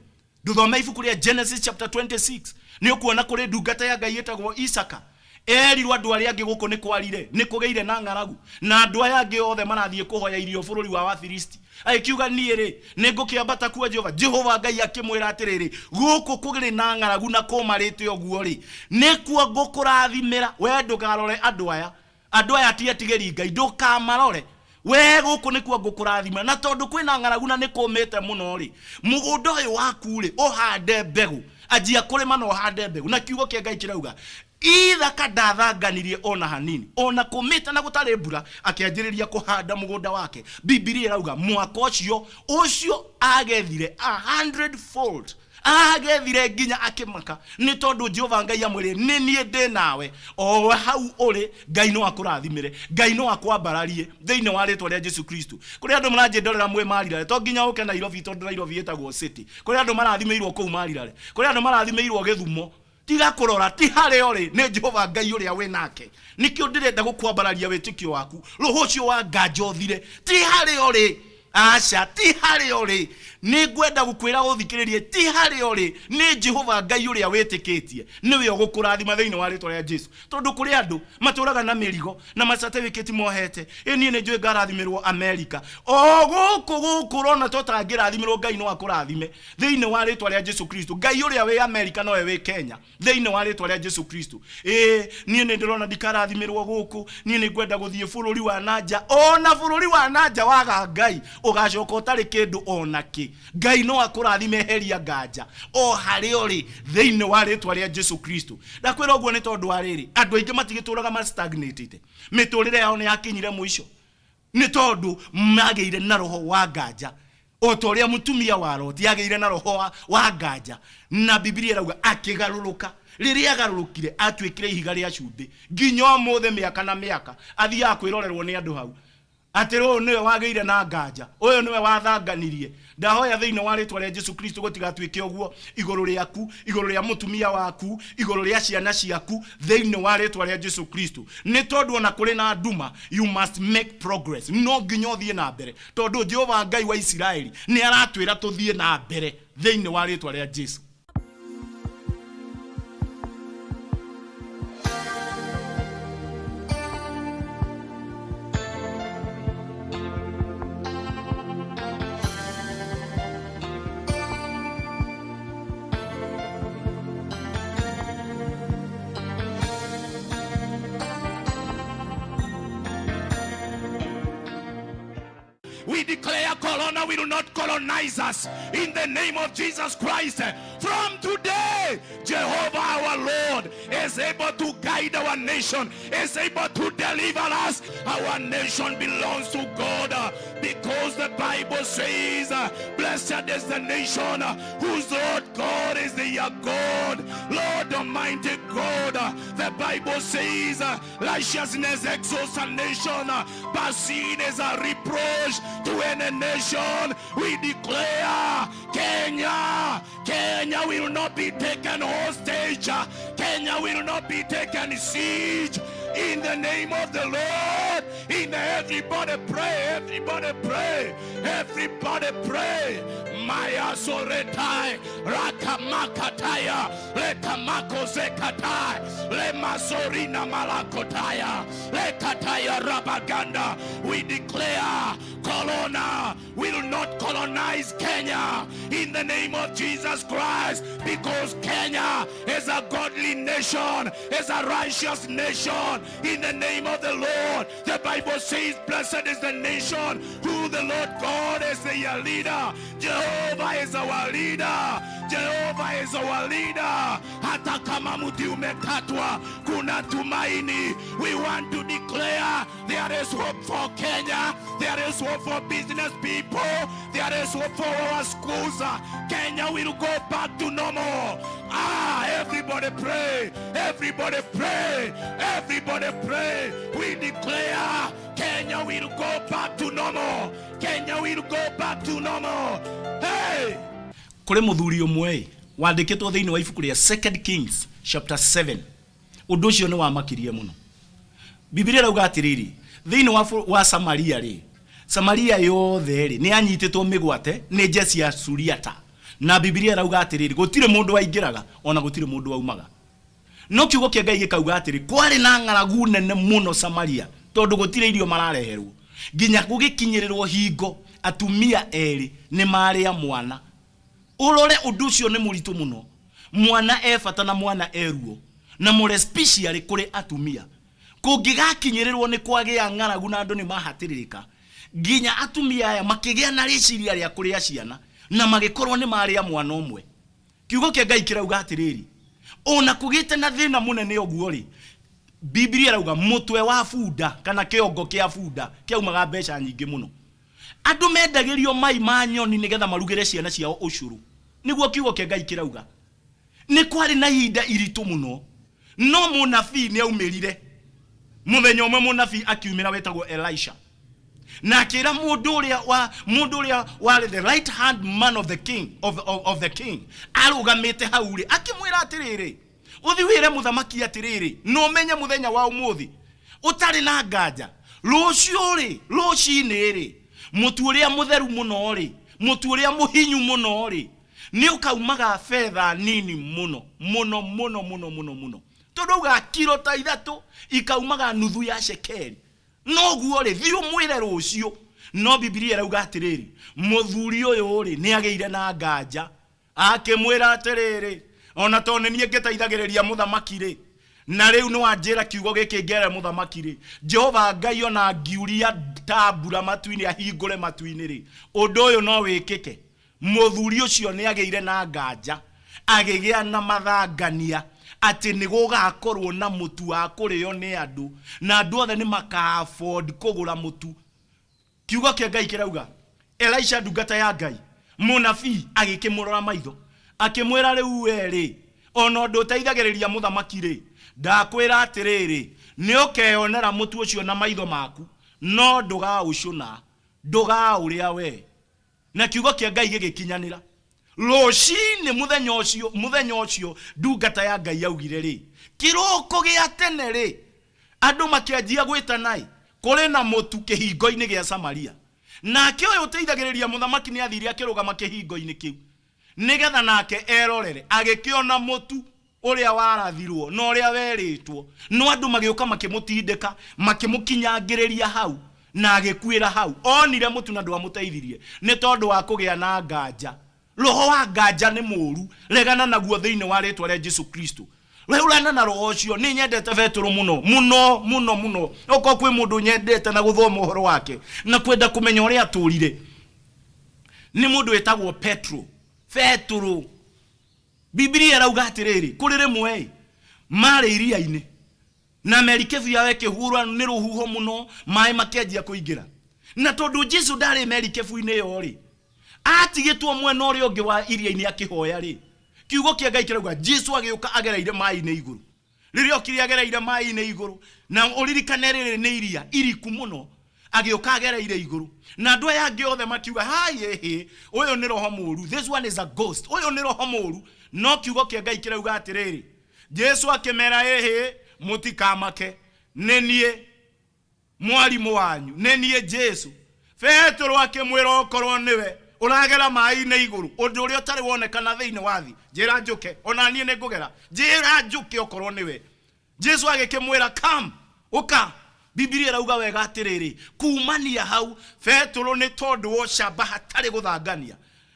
[SPEAKER 2] Ndũthome ibuku rĩa Genesis chapter 26, nĩ ũkuona kũrĩ ndungata ya Ngai ĩtagwo Isaka. Erirwo andũ arĩa angĩ gũkũ nĩ kwarire, nĩ kũgĩire na ng'aragu, na andũ aya angĩ othe marathiĩ kũhoya irio bũrũri wa Afilisti. Agĩkiuga, niĩ rĩ, nĩ ngũkĩambata kuo Jehova. Jehova Ngai akĩmwĩra atĩrĩrĩ, gũkũ kũrĩ na ng'aragu na kũmarĩte ũguo rĩ, nĩkuo ngũkũrathimĩra. We ndũkarore andũ aya. Andũ aya ti etigĩri Ngai, ndũkamarore. We gũkũ nĩkuo ngũkũrathima, na tondũ kwĩna ng'aragu na nĩ kũmĩte mũno-rĩ, mũgũnda ũyũ waku-rĩ, ũhande mbegũ. Anjia kũrĩma na ũhande mbegũ. Na kiugo kĩa Ngai kĩrauga, Ithaka ndathanganirie o na hanini, o na kũmĩte na gũtarĩ mbura, akĩanjĩrĩria kũhanda mũgũnda wake. Bibilia ĩrauga mwaka ũcio ũcio agethire a hundred fold. Agethire nginya akĩmaka, nĩ tondũ Jehova Ngai amwĩrire, nĩ niĩ ndĩ nawe. O hau ũrĩ, Ngai no akũrathimĩre, Ngai no akwambararie thĩinĩ wa rĩtwa rĩa Jesu Kristo. Kũrĩ andũ mũranjĩndorera mwĩ Marirare, to nginya ũke Nairobi tondũ Nairobi ĩtagwo city. Kũrĩ andũ marathimĩirwo kũu Marirare, kũrĩ andũ marathimĩirwo Gĩthumo. Tiga kũrora, ti harĩa ũrĩ, nĩ Jehova Ngai ũrĩa wĩ nake. Nĩkĩo ndĩrenda gũkwambararia wĩtĩkio waku, roho ũcio wa nganja ũthire. Ti harĩa ũrĩ, aca, ti harĩa ũrĩ. Nĩ ngwenda gũkwĩra ũthikĩrĩrie, ti harĩa ũrĩ, nĩ Jehova Ngai ũrĩa wĩtĩkĩtie, nĩwe ũgũkũrathima thĩinĩ wa rĩtwa rĩa Jesu. Tondũ kũrĩ andũ matũraga na mĩrigo na macertificate mohete, ĩ niĩ nĩ njũĩ ngarathimĩrwo Amerika. O gũkũ gũkũ ũrona ta ũtangĩrathimĩrwo, Ngai no akũrathime thĩinĩ wa rĩtwa rĩa Jesu Kristo. Ngai ũrĩa wĩ Amerika nowe wĩ Kenya thĩinĩ wa rĩtwa rĩa Jesu Kristo. Ĩ niĩ nĩ ndĩrona ndikarathimĩrwo gũkũ, niĩ nĩ ngwenda gũthiĩ bũrũri wa nanja. Ona bũrũri wa nanja waga Ngai ũgacoka ũtarĩ kĩndũ ona kĩ. Ngai no akũrathime eheria nganja o harĩa ũrĩ thĩinĩ wa rĩtwa rĩa Jesu Kristo. Ndakwĩra ũguo nĩ tondũ wa rĩrĩ, andũ aingĩ matigĩtũraga ma stagnatĩte, mĩtũrĩre yao nĩ yakinyire mũico nĩ tondũ magĩire na roho wa nganja, o ta ũrĩa mũtumia wa Loti agĩire na roho wa, wa nganja, na Bibilia ĩrauga akĩgarũrũka. Rĩrĩa agarũrũkire atuĩkire ihiga rĩa cumbĩ nginya ũmũthĩ, mĩaka na mĩaka athiaga kwĩrorerwo nĩ andũ hau atĩ ũyũ nĩwe wagĩire na nganja, ũyũ nĩwe wathanganirie. Ndahoya thĩinĩ wa rĩtwa rĩa Jesu Kristo gũtigatuĩke ũguo igũrũ rĩaku, igũrũ rĩa mũtumia waku, igũrũ rĩa ciana ciaku, thĩinĩ wa rĩtwa rĩa Jesu Kristo. Nĩ tondũ ona kũrĩ na nduma, you must make progress. No nginya ũthiĩ na mbere, tondũ Jehova Ngai wa Isiraeli nĩ aratwĩra tũthiĩ na mbere thĩinĩ wa rĩtwa rĩa Jesu.
[SPEAKER 1] We declare Corona will not colonize us in the name of Jesus Christ. From today, Jehovah our Lord is able to guide our nation, is able to deliver us. Our nation belongs to God, because the Bible says, blessed is the nation whose Lord God is their God. Lord Almighty God, the Bible says, righteousness exalts a nation, but sin is a reproach to any nation. We declare Kenya, Kenya will not be taken hostage. Kenya will not be taken siege. In the name of the Lord. In the, everybody pray, everybody pray, everybody pray. Maya soretai rakamakataya lekamako zekatai lemasorina malakotaya lekataya rabaganda. We declare Corona will not colonize Kenya in the name of Jesus Christ, because Kenya is a godly nation, is a righteous nation. In the name of the Lord, the Bible says, blessed is the nation who the Lord God is their leader. Jehovah is our leader. Jehovah is our leader. Hata kama mti umekatwa, kuna tumaini. We want to declare there is hope for Kenya. There is hope for business people. There is hope for our schools. Kenya will go back to normal. Everybody pray. Everybody pray. Everybody pray. We declare Kenya will go back to normal. Kenya will go back to normal. Hey!
[SPEAKER 2] Kũrĩ mũthuri ũmwe wandĩkĩtwo thĩinĩ wa ibuku rĩa 2 Kings chapter 7. Ũndũ ũcio nĩ wamakirie mũno. Bibilia ĩrauga atĩrĩrĩ, thĩinĩ wa Samaria rĩ, Samaria yothe rĩ, nĩ yanyitĩtwo mĩgwate nĩ jeshi ya Suriata. Na Bibilia ĩrauga atĩrĩrĩ, gũtirĩ mũndũ waingĩraga ona gũtirĩ mũndũ waumaga. No kiugo kĩa Ngai gĩkauga atĩrĩ, kwarĩ na ng'aragu nene mũno Samaria, tondũ gũtirĩ irio marareherwo. Nginya gũgĩkinyĩrĩrwo hingo atumia erĩ nĩ marĩa mwana. Ũrore ũndũ ũcio nĩ mũritũ mũno. Mwana e bata na mwana e ruo, na more especially kũrĩ atumia. Kũngĩgakinyĩrĩrwo nĩ kwagĩa ng'aragu na andũ nĩ mahatĩrĩrĩka, Nginya atumia aya makĩgĩa na rĩciria rĩa kũrĩa ciana na magĩkorwo nĩ marĩa mwana ũmwe. Kiugo kĩa Ngai kĩrauga atĩrĩrĩ, ona kũgĩte na thĩna mũnene ũguo-rĩ, Bibilia ĩrauga mũtwe wa bunda kana kĩongo kĩa bunda kĩaumaga mbeca nyingĩ mũno. Andũ mendagĩrio mai ma nyoni nĩgetha marugĩre ciana ciao ũcũrũ. Nĩguo kiugo kĩa Ngai kĩrauga. Nĩ kwarĩ na ihinda iritũ mũno, no mũnabii nĩ aumĩrire. Mũthenya ũmwe mũnabii akiumĩra wetagwo Elisha. Na akĩra mũndũ ũrĩa wa mũndũ ũrĩa warĩ the right hand man of the king of, of, of the king arũgamĩte hau rĩ, akĩmwĩra atĩrĩrĩ, ũthi wĩre mũthamaki atĩrĩrĩ, na ũmenye mũthenya wa ũmũthĩ ũtarĩ na nganja, rũciũ rĩ, rũcinĩ rĩ, mũtu ũrĩa mũtheru mũno rĩ, mũtu ũrĩa mũhinyu mũno rĩ, nĩ ũkaumaga betha nini mũno mũno mũno mũno mũno mũno, tondũ auga kiro ta ithatũ ikaumaga nuthu ya cekeri. Noguo rĩ, thiĩ ũmwĩre rũciũ. No Bibilia ĩrauga atĩrĩrĩ, mũthuri ũyũ rĩ, nĩ agĩire na nganja, akĩmwĩra atĩrĩrĩ, ona tondũ nĩ niĩ ngĩteithagĩrĩria mũthamaki rĩ, na rĩu nĩ wanjĩra kiugo gĩkĩ ngere mũthamaki rĩ, Jehova Ngai ona angiuria ta mbura matu-inĩ, ahingũre matu-inĩ rĩ, ũndũ ũyũ no wĩkĩke? Mũthuri ũcio nĩ agĩire na nganja, agĩgĩa na mathangania atĩ nĩ gũgakorwo na mũtu wa kũrĩo nĩ andũ, na andũ othe nĩ maka afford kũgũra mũtu. Kiugo kĩa Ngai kĩrauga, Elisha ndungata ya Ngai, mũnabii, agĩkĩmũrora maitho, akĩmwĩra, rĩu we-rĩ, o na ũndũ ũteithagĩrĩria mũthamaki-rĩ, ndakwĩra atĩrĩrĩ, nĩ ũkeyonera mũtu ũcio na maitho maku, no ndũgaũcũna, ndũgaũrĩa wee. Na kiugo kĩa Ngai gĩgĩkinyanĩra. Rũcinĩ mũthenya ũcio, mũthenya ũcio ndungata ya Ngai yaugire rĩ, kĩroko gĩa tene rĩ, andũ makĩanjia gwĩtana-ĩ, kũrĩ na mũtu kĩhingo-inĩ gĩa Samaria. Nake ũyũ ũteithagĩrĩria mũthamaki nĩ athire akĩrũgama kĩhingo-inĩ kĩu, nĩgetha nake erorere, agĩkĩona mũtu ũrĩa warathirwo na ũrĩa werĩtwo. No andũ magĩũka makĩmũtindĩka, makĩmũkinyangĩrĩria hau, na agĩkuĩra hau. Onire mũtu na ndwamũteithirie, nĩ tondũ wa kũgĩa na nganja. Roho wa nganja nĩ mũũru, regana naguo thĩinĩ wa rĩtwa rĩa Jesu Kristo. Rehũrana na roho ũcio. Nĩ nyendete Betũrũ mũno, mũno, mũno, mũno. Okorwo kwĩ mũndũ nyendete na gũthoma ũhoro wake, na kwenda kũmenya ũrĩa atũrire, nĩ mũndũ wĩtagwo Petro. Betũrũ. Bibilia ĩrauga atĩrĩrĩ, kũrĩ rĩmwe-ĩ, marĩ iria-inĩ, na merikebu yao ĩkĩhurwo nĩ rũhuho mũno, maĩ makĩanjia kũingĩra. Na tondũ Jesu ndarĩ merikebu-inĩ ĩyo-rĩ, atigĩtwo mwena ũrĩa ũngĩ wa iria-inĩ akĩhoya-rĩ, kiugo kĩa Ngai kĩrauga Jesu agĩũka agereire maĩ-inĩ igũrũ. Rĩrĩa okire agereire maĩ-inĩ igũrũ, na ũririkane rĩrĩ nĩ iria iriku mũno, agĩũka agereire igũrũ. Na andũ aya angĩ othe makiuga, hai ĩhĩ, ũyũ nĩ roho mũũru, this one is a ghost, ũyũ nĩ roho mũũru. No kiugo kĩa Ngai kĩrauga atĩrĩrĩ, Jesu akĩmera, ĩhĩ, mũtikamake, nĩ niĩ mwarimũ wanyu, nĩ niĩ Jesu. Petero akĩmwĩra, okorwo nĩwe ũragera maĩ-inĩ igũrũ, ũndũ ũrĩa ũtarĩ wonekana thĩinĩ wa thĩ, njĩra njũke, ona niĩ nĩ ngũgera, njĩra njũke okorwo nĩwe. Jesu agĩkĩmwĩra, come, ũka. Bibilia ĩrauga wega atĩrĩrĩ, kumania hau Petero nĩ tondũ wa ũcamba hatarĩ gũthangania,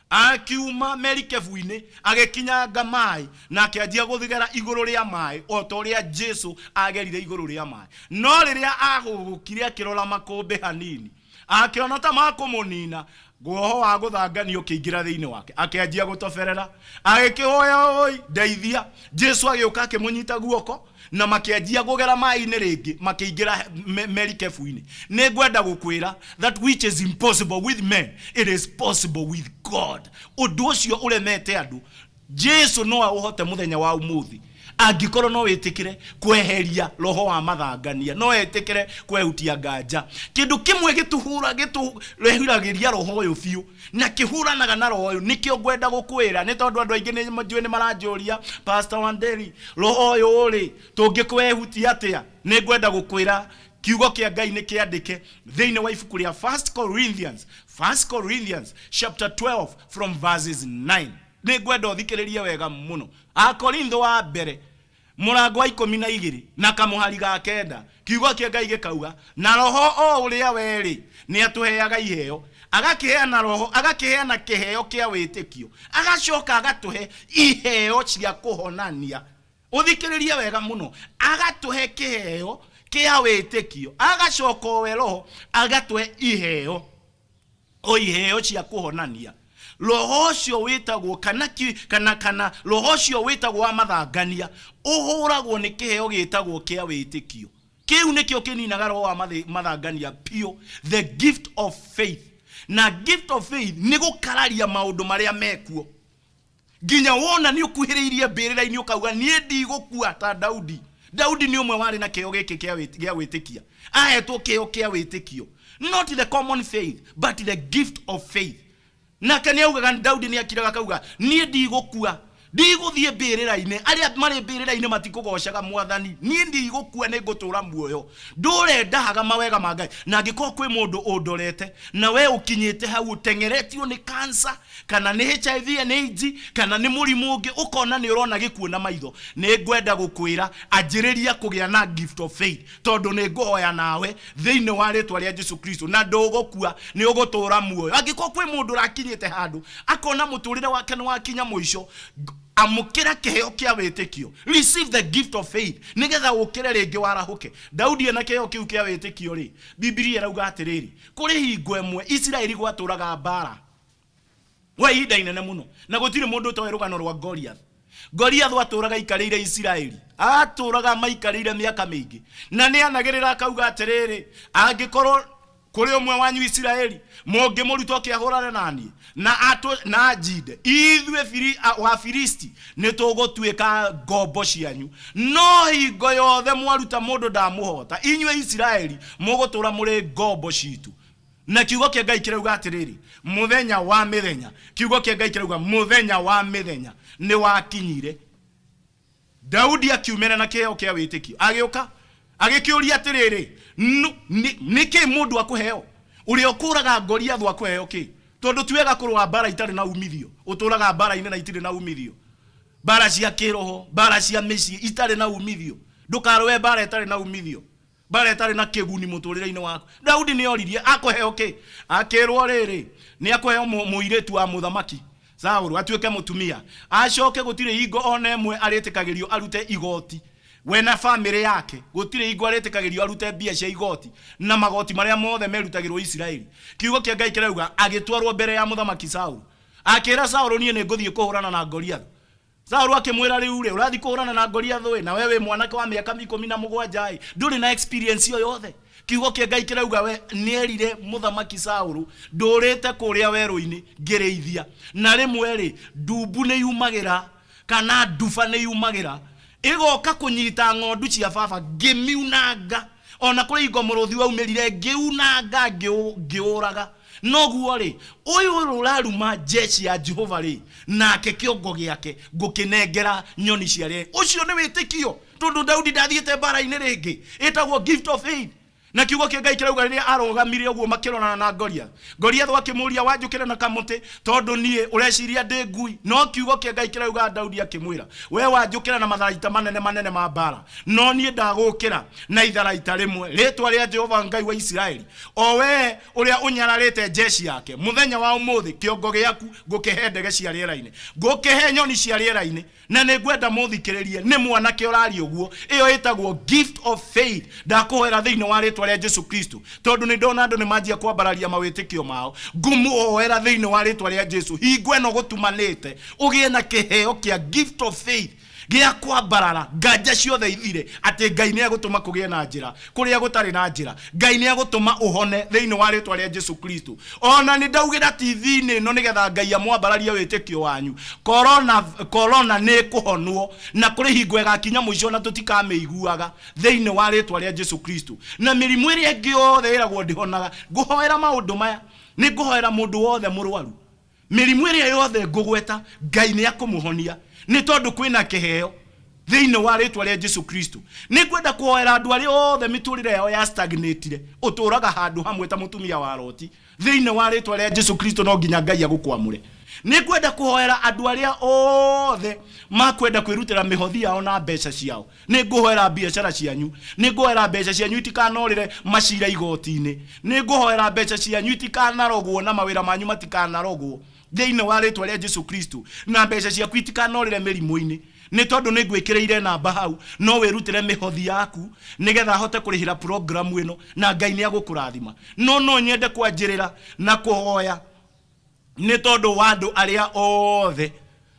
[SPEAKER 2] akiuma merikebu-inĩ, agĩkinyanga maĩ, na akĩanjia gũthigera igũrũ rĩa maĩ o ta ũrĩa Jesu agerire igũrũ rĩa maĩ. No rĩrĩa ahũgũkire akĩrora makũmbĩ hanini, akĩona ta makũmũnina, roho wa gũthangania ũkĩingĩra thĩinĩ wake, akĩanjia gũtoberera, agĩkĩhoya, oi ndeithia. Jesu agĩũka akĩmũnyita guoko, na makĩanjia kũgera maĩ-inĩ rĩngĩ, makĩingĩra merikebu-inĩ. Nĩ ngwenda gũkwĩra, that which is impossible with men, it is possible with God. Ũndũ ũcio ũremete andũ, Jesu no aũhote mũthenya wa ũmũthĩ, angĩkorwo no wĩtĩkĩre kweheria roho wa mathangania, no wĩtĩkĩre kwehutia nganja. Kĩndũ kĩmwe gĩtũhũra, gĩtũrehuragĩria roho ũyũ biũ, na kĩhũranaga na roho ũyũ, nĩkĩo ngwenda gũkwĩra, nĩ tondũ andũ aingĩ nĩ njũĩ nĩ maranjũria, Pastor Wanderi, roho ũyũ rĩ, tũngĩkwehutia atĩa? Nĩ ngwenda gũkwĩra, kiugo kĩa Ngai nĩ kĩandĩke thĩinĩ wa ibuku rĩa 1 Corinthians, 1 Corinthians chapter 12 from verses 9. Nĩ ngwenda ũthikĩrĩrie wega mũno. Akorintho wa mbere mũrango wa ikũmi na igĩrĩ na kamũhari ga kenda, kiugo kĩa Ngai gĩkauga, na roho o ũrĩa werĩ nĩ atũheaga iheo, agakĩheana roho, agakĩheana kĩheo kĩa wĩtĩkio, agacoka agatũhe iheo cia kũhonania. Ũthikĩrĩrie wega mũno, agatũhe kĩheo Kĩa wĩtĩkio, agacoka o we Roho agatũhe iheo, o iheo cia kũhonania. Roho ũcio wĩtagwo kana ki, kana kana roho ũcio wĩtagwo wa mathangania ũhũragwo nĩ kĩheo gĩtagwo kĩa wĩtĩkio. Kĩu nĩkĩo kĩninaga roho wa mathangania piũ, the gift of faith. Na gift of faith nĩ gũkararia maũndũ marĩa mekuo. Nginya wona nĩ ũkuhĩrĩirie mbĩrĩra-inĩ ũkauga niĩ ndigũkua ta Daudi. Daudi nĩ ũmwe warĩ na kĩheo gĩkĩ gĩa gwĩtĩkia. Ahetwo kĩheo kĩa wĩtĩkio. Not the common faith, but the gift of faith. Nake nĩ augaga, Daudi nĩ akiraga akauga, niĩ ndigũkua, ndigũthiĩ mbĩrĩra-inĩ, arĩa marĩ mbĩrĩra-inĩ matikũgocaga Mwathani, niĩ ndigũkua, nĩ ngũtũũra muoyo. Ndũre ndahaga mawega ma Ngai. Na angĩkorwo kwĩ mũndũ ũndorete, na we ũkinyĩte hau ũteng'eretio nĩ cancer, kana nĩ HIV and AIDS, kana nĩ mũrimũ ũngĩ, ũkona nĩ ũrona gĩkuũ na maitho, nĩ ngwenda gũkwĩra, anjĩrĩria kũgĩa na gift of faith, tondũ nĩ ngũhoya nawe thĩinĩ wa rĩtwa rĩa Jesu Kristo, na ndũgũkua, nĩ ũgũtũũra muoyo. Angĩkorwo kwĩ mũndũ ũrakinyĩte handũ akona mũtũrĩre wake nĩ wakinya mũico, amũkĩra kĩheo kĩa wĩtĩkio, receive the gift of faith, nĩgetha ũkĩre rĩngĩ warahũke. Daudi ena kĩheo kĩu kĩa wĩtĩkio rĩ, Bibilia ĩrauga atĩrĩrĩ, kũrĩ hingo ĩmwe Isiraeli gwatũraga mbara kwa ihinda inene mũno, na gũtirĩ mũndũ ũtoĩ rũgano rwa Goliath. Goliath atũraga aikarĩire Isiraeli, atũraga maikarĩire mĩaka mĩingĩ, na nĩ anagĩrĩra akauga atĩrĩrĩ, angĩkorwo kũrĩ ũmwe wanyu Isiraeli mũngĩmũruta oke ahũrane na niĩ na atũ, na anjinde, ithuĩ Wafilisti nĩ tũgũtuĩka ngombo cianyu. No hingo yothe mwaruta mũndũ ndamũhota, inyuĩ Isiraeli mũgũtũra mũrĩ ngombo citũ. Na kiugo kĩa Ngai kĩrauga atĩrĩrĩ, mũthenya wa mĩthenya, kiugo kĩa Ngai kĩrauga mũthenya wa mĩthenya nĩ wakinyire. Daudi akiumĩra na kĩheo kĩa wĩtĩkio, agĩũka agĩkĩũria atĩrĩrĩ, nĩkĩ mũndũ akũheo? Ũrĩa ũkũraga Goliathũ akũheo kĩ? Tondũ ti wega kũrũa mbara itarĩ na umithio, ũtũraga mbara-inĩ na itirĩ na umithio. Mbara cia kĩroho, mbara cia mĩciĩ itarĩ na umithio. Ndũkarũe mbara ĩtarĩ na umithio, mbara ĩtarĩ na kĩguni mũtũrĩre-inĩ waku. Daudi nĩ oririe akũheo kĩ? Akĩrwo rĩrĩ, nĩ akũheo mũirĩtu wa mũthamaki Saũlũ atuĩke mũtumia, acoke gũtirĩ hingo ona ĩmwe arĩtĩkagĩrio arute igoti we na famĩlĩ yake, gũtirĩ hingo arĩtĩkagĩrio arute mbia cia igoti na magoti marĩa mothe merutagĩrwo Isiraeli. Kiugo kĩa Ngai kĩrauga agĩtwarwo mbere ya mũthamaki Saũlũ, akĩra Saũlũ, niĩ nĩ ngũthiĩ kũhũrana na Goliathũ. Saũlũ akĩmwĩra, rĩu-rĩ, ũrathiĩ kũhũrana na Goliathũ-ĩ, na we wĩ mwanake wa mĩaka 17-ĩ, ndũrĩ na experience o yothe. Kiugo kĩa Ngai kĩrauga we nĩerire mũthamaki Saũlũ, ndũrĩte kũrĩa werũ-inĩ ngĩrĩithia, na rĩmwe-rĩ, ndumbu nĩyumagĩra kana nduba nĩyumagĩra ĩgoka kũnyita ng'ondu cia baba, ngĩmiunanga. Ona kũrĩ hingo mũrũthi waumĩrire, ngĩunanga, ngĩũraga. Noguo-rĩ, ũyũ ũraruma jeshi ya Jehova-rĩ, nake kĩongo gĩake ngũkĩnengera nyoni cia rĩera. Ũcio nĩ wĩtĩkio, tondũ Daudi ndathiĩte mbara-inĩ rĩngĩ. Ĩtagwo gift of faith. Na kiugo kĩa Ngai kĩrauga rĩrĩa arũgamire ũguo makĩrorana na Goliath, Goliath akĩmũria, wanjũkĩra na kamũtĩ tondũ niĩ ũreciria ndĩ ngui? No kiugo kĩa Ngai kĩrauga Daudi akĩmwĩra, we wanjũkĩra na matharaita manene manene ma mbara, no niĩ ndagũkĩra na itharaita rĩmwe. Rĩtwa rĩa Jehova Ngai wa Isiraeli, o we ũrĩa ũnyararĩte jeshi yake, mũthenya wa ũmũthĩ kĩongo gĩaku ngũkĩhe ndege cia rĩera-inĩ, ngũkĩhe nyoni cia rĩera-inĩ. Na nĩ ngwenda mũthikĩrĩrie, nĩ mwanake ũraria ũguo. Ĩyo ĩtagwo gift of faith. Ndakũhoera thĩinĩ wa rĩtwa rĩa Jesu Kristo, tondũ nĩ ndona andũ nĩ manjia kwambararia mawĩtĩkio mao. Ngũmũhoera thĩinĩ wa rĩtwa rĩa Jesu, hingo ĩno gũtumanĩte, ũgĩe na kĩheo kĩa gift of faith gĩa kwambarara nganja ciothe ithire, atĩ Ngai nĩ egũtũma kũgĩe na njĩra kũrĩa gũtarĩ na njĩra. Ngai nĩ egũtũma ũhone thĩinĩ wa rĩtwa rĩa Jesu Kristo. Ona nĩ ndaugĩra TV-inĩ ĩno nĩgetha Ngai amwambararie wĩtĩkio wanyu. Corona, corona nĩ ĩkũhonwo, na kũrĩ hingo ĩgakinya mũico na tũtikamĩiguaga thĩinĩ wa rĩtwa rĩa Jesu Kristo. Na mĩrimũ ĩrĩa ĩngĩ yothe ĩragwo ndĩhonaga. Ngũhoera maũndũ maya, nĩ ngũhoera mũndũ wothe mũrwaru. Mĩrimũ ĩrĩa yothe ngũgweta, Ngai nĩ akũmũhonia, nĩ tondũ kwĩna kĩheo thĩinĩ wa rĩtwa rĩa Jesu Kristo. Nĩ ngwenda kũhoera andũ arĩa othe mĩtũrĩre yao ya stagnatire, ũtũraga handũ hamwe ta mũtumia wa Loti. Thĩinĩ wa rĩtwa rĩa Jesu Kristo no nginya Ngai agũkwamũre. Nĩ ngwenda kũhoera andũ arĩa othe makwenda kwĩrutĩra mĩhothi yao na mbeca ciao. Nĩ ngũhoera biacara cianyu. Nĩ ngũhoera mbeca cianyu itikanorĩre macira igoti-inĩ. Nĩ ngũhoera mbeca cianyu itikanarogwo na mawĩra manyu matikanarogwo. Thĩinĩ wa rĩtwa rĩa Jesu Kristo, na mbeca ciaku itikanorĩre mĩrimũ-inĩ, nĩ tondũ nĩ ngwĩkĩrĩire namba hau, no wĩrutĩre mĩhothi yaku nĩgetha hote kũrĩhĩra programu ĩno, na Ngai nĩ agũkũrathima. No no nyende kwanjĩrĩra na kũhoya nĩ tondũ wa andũ arĩa othe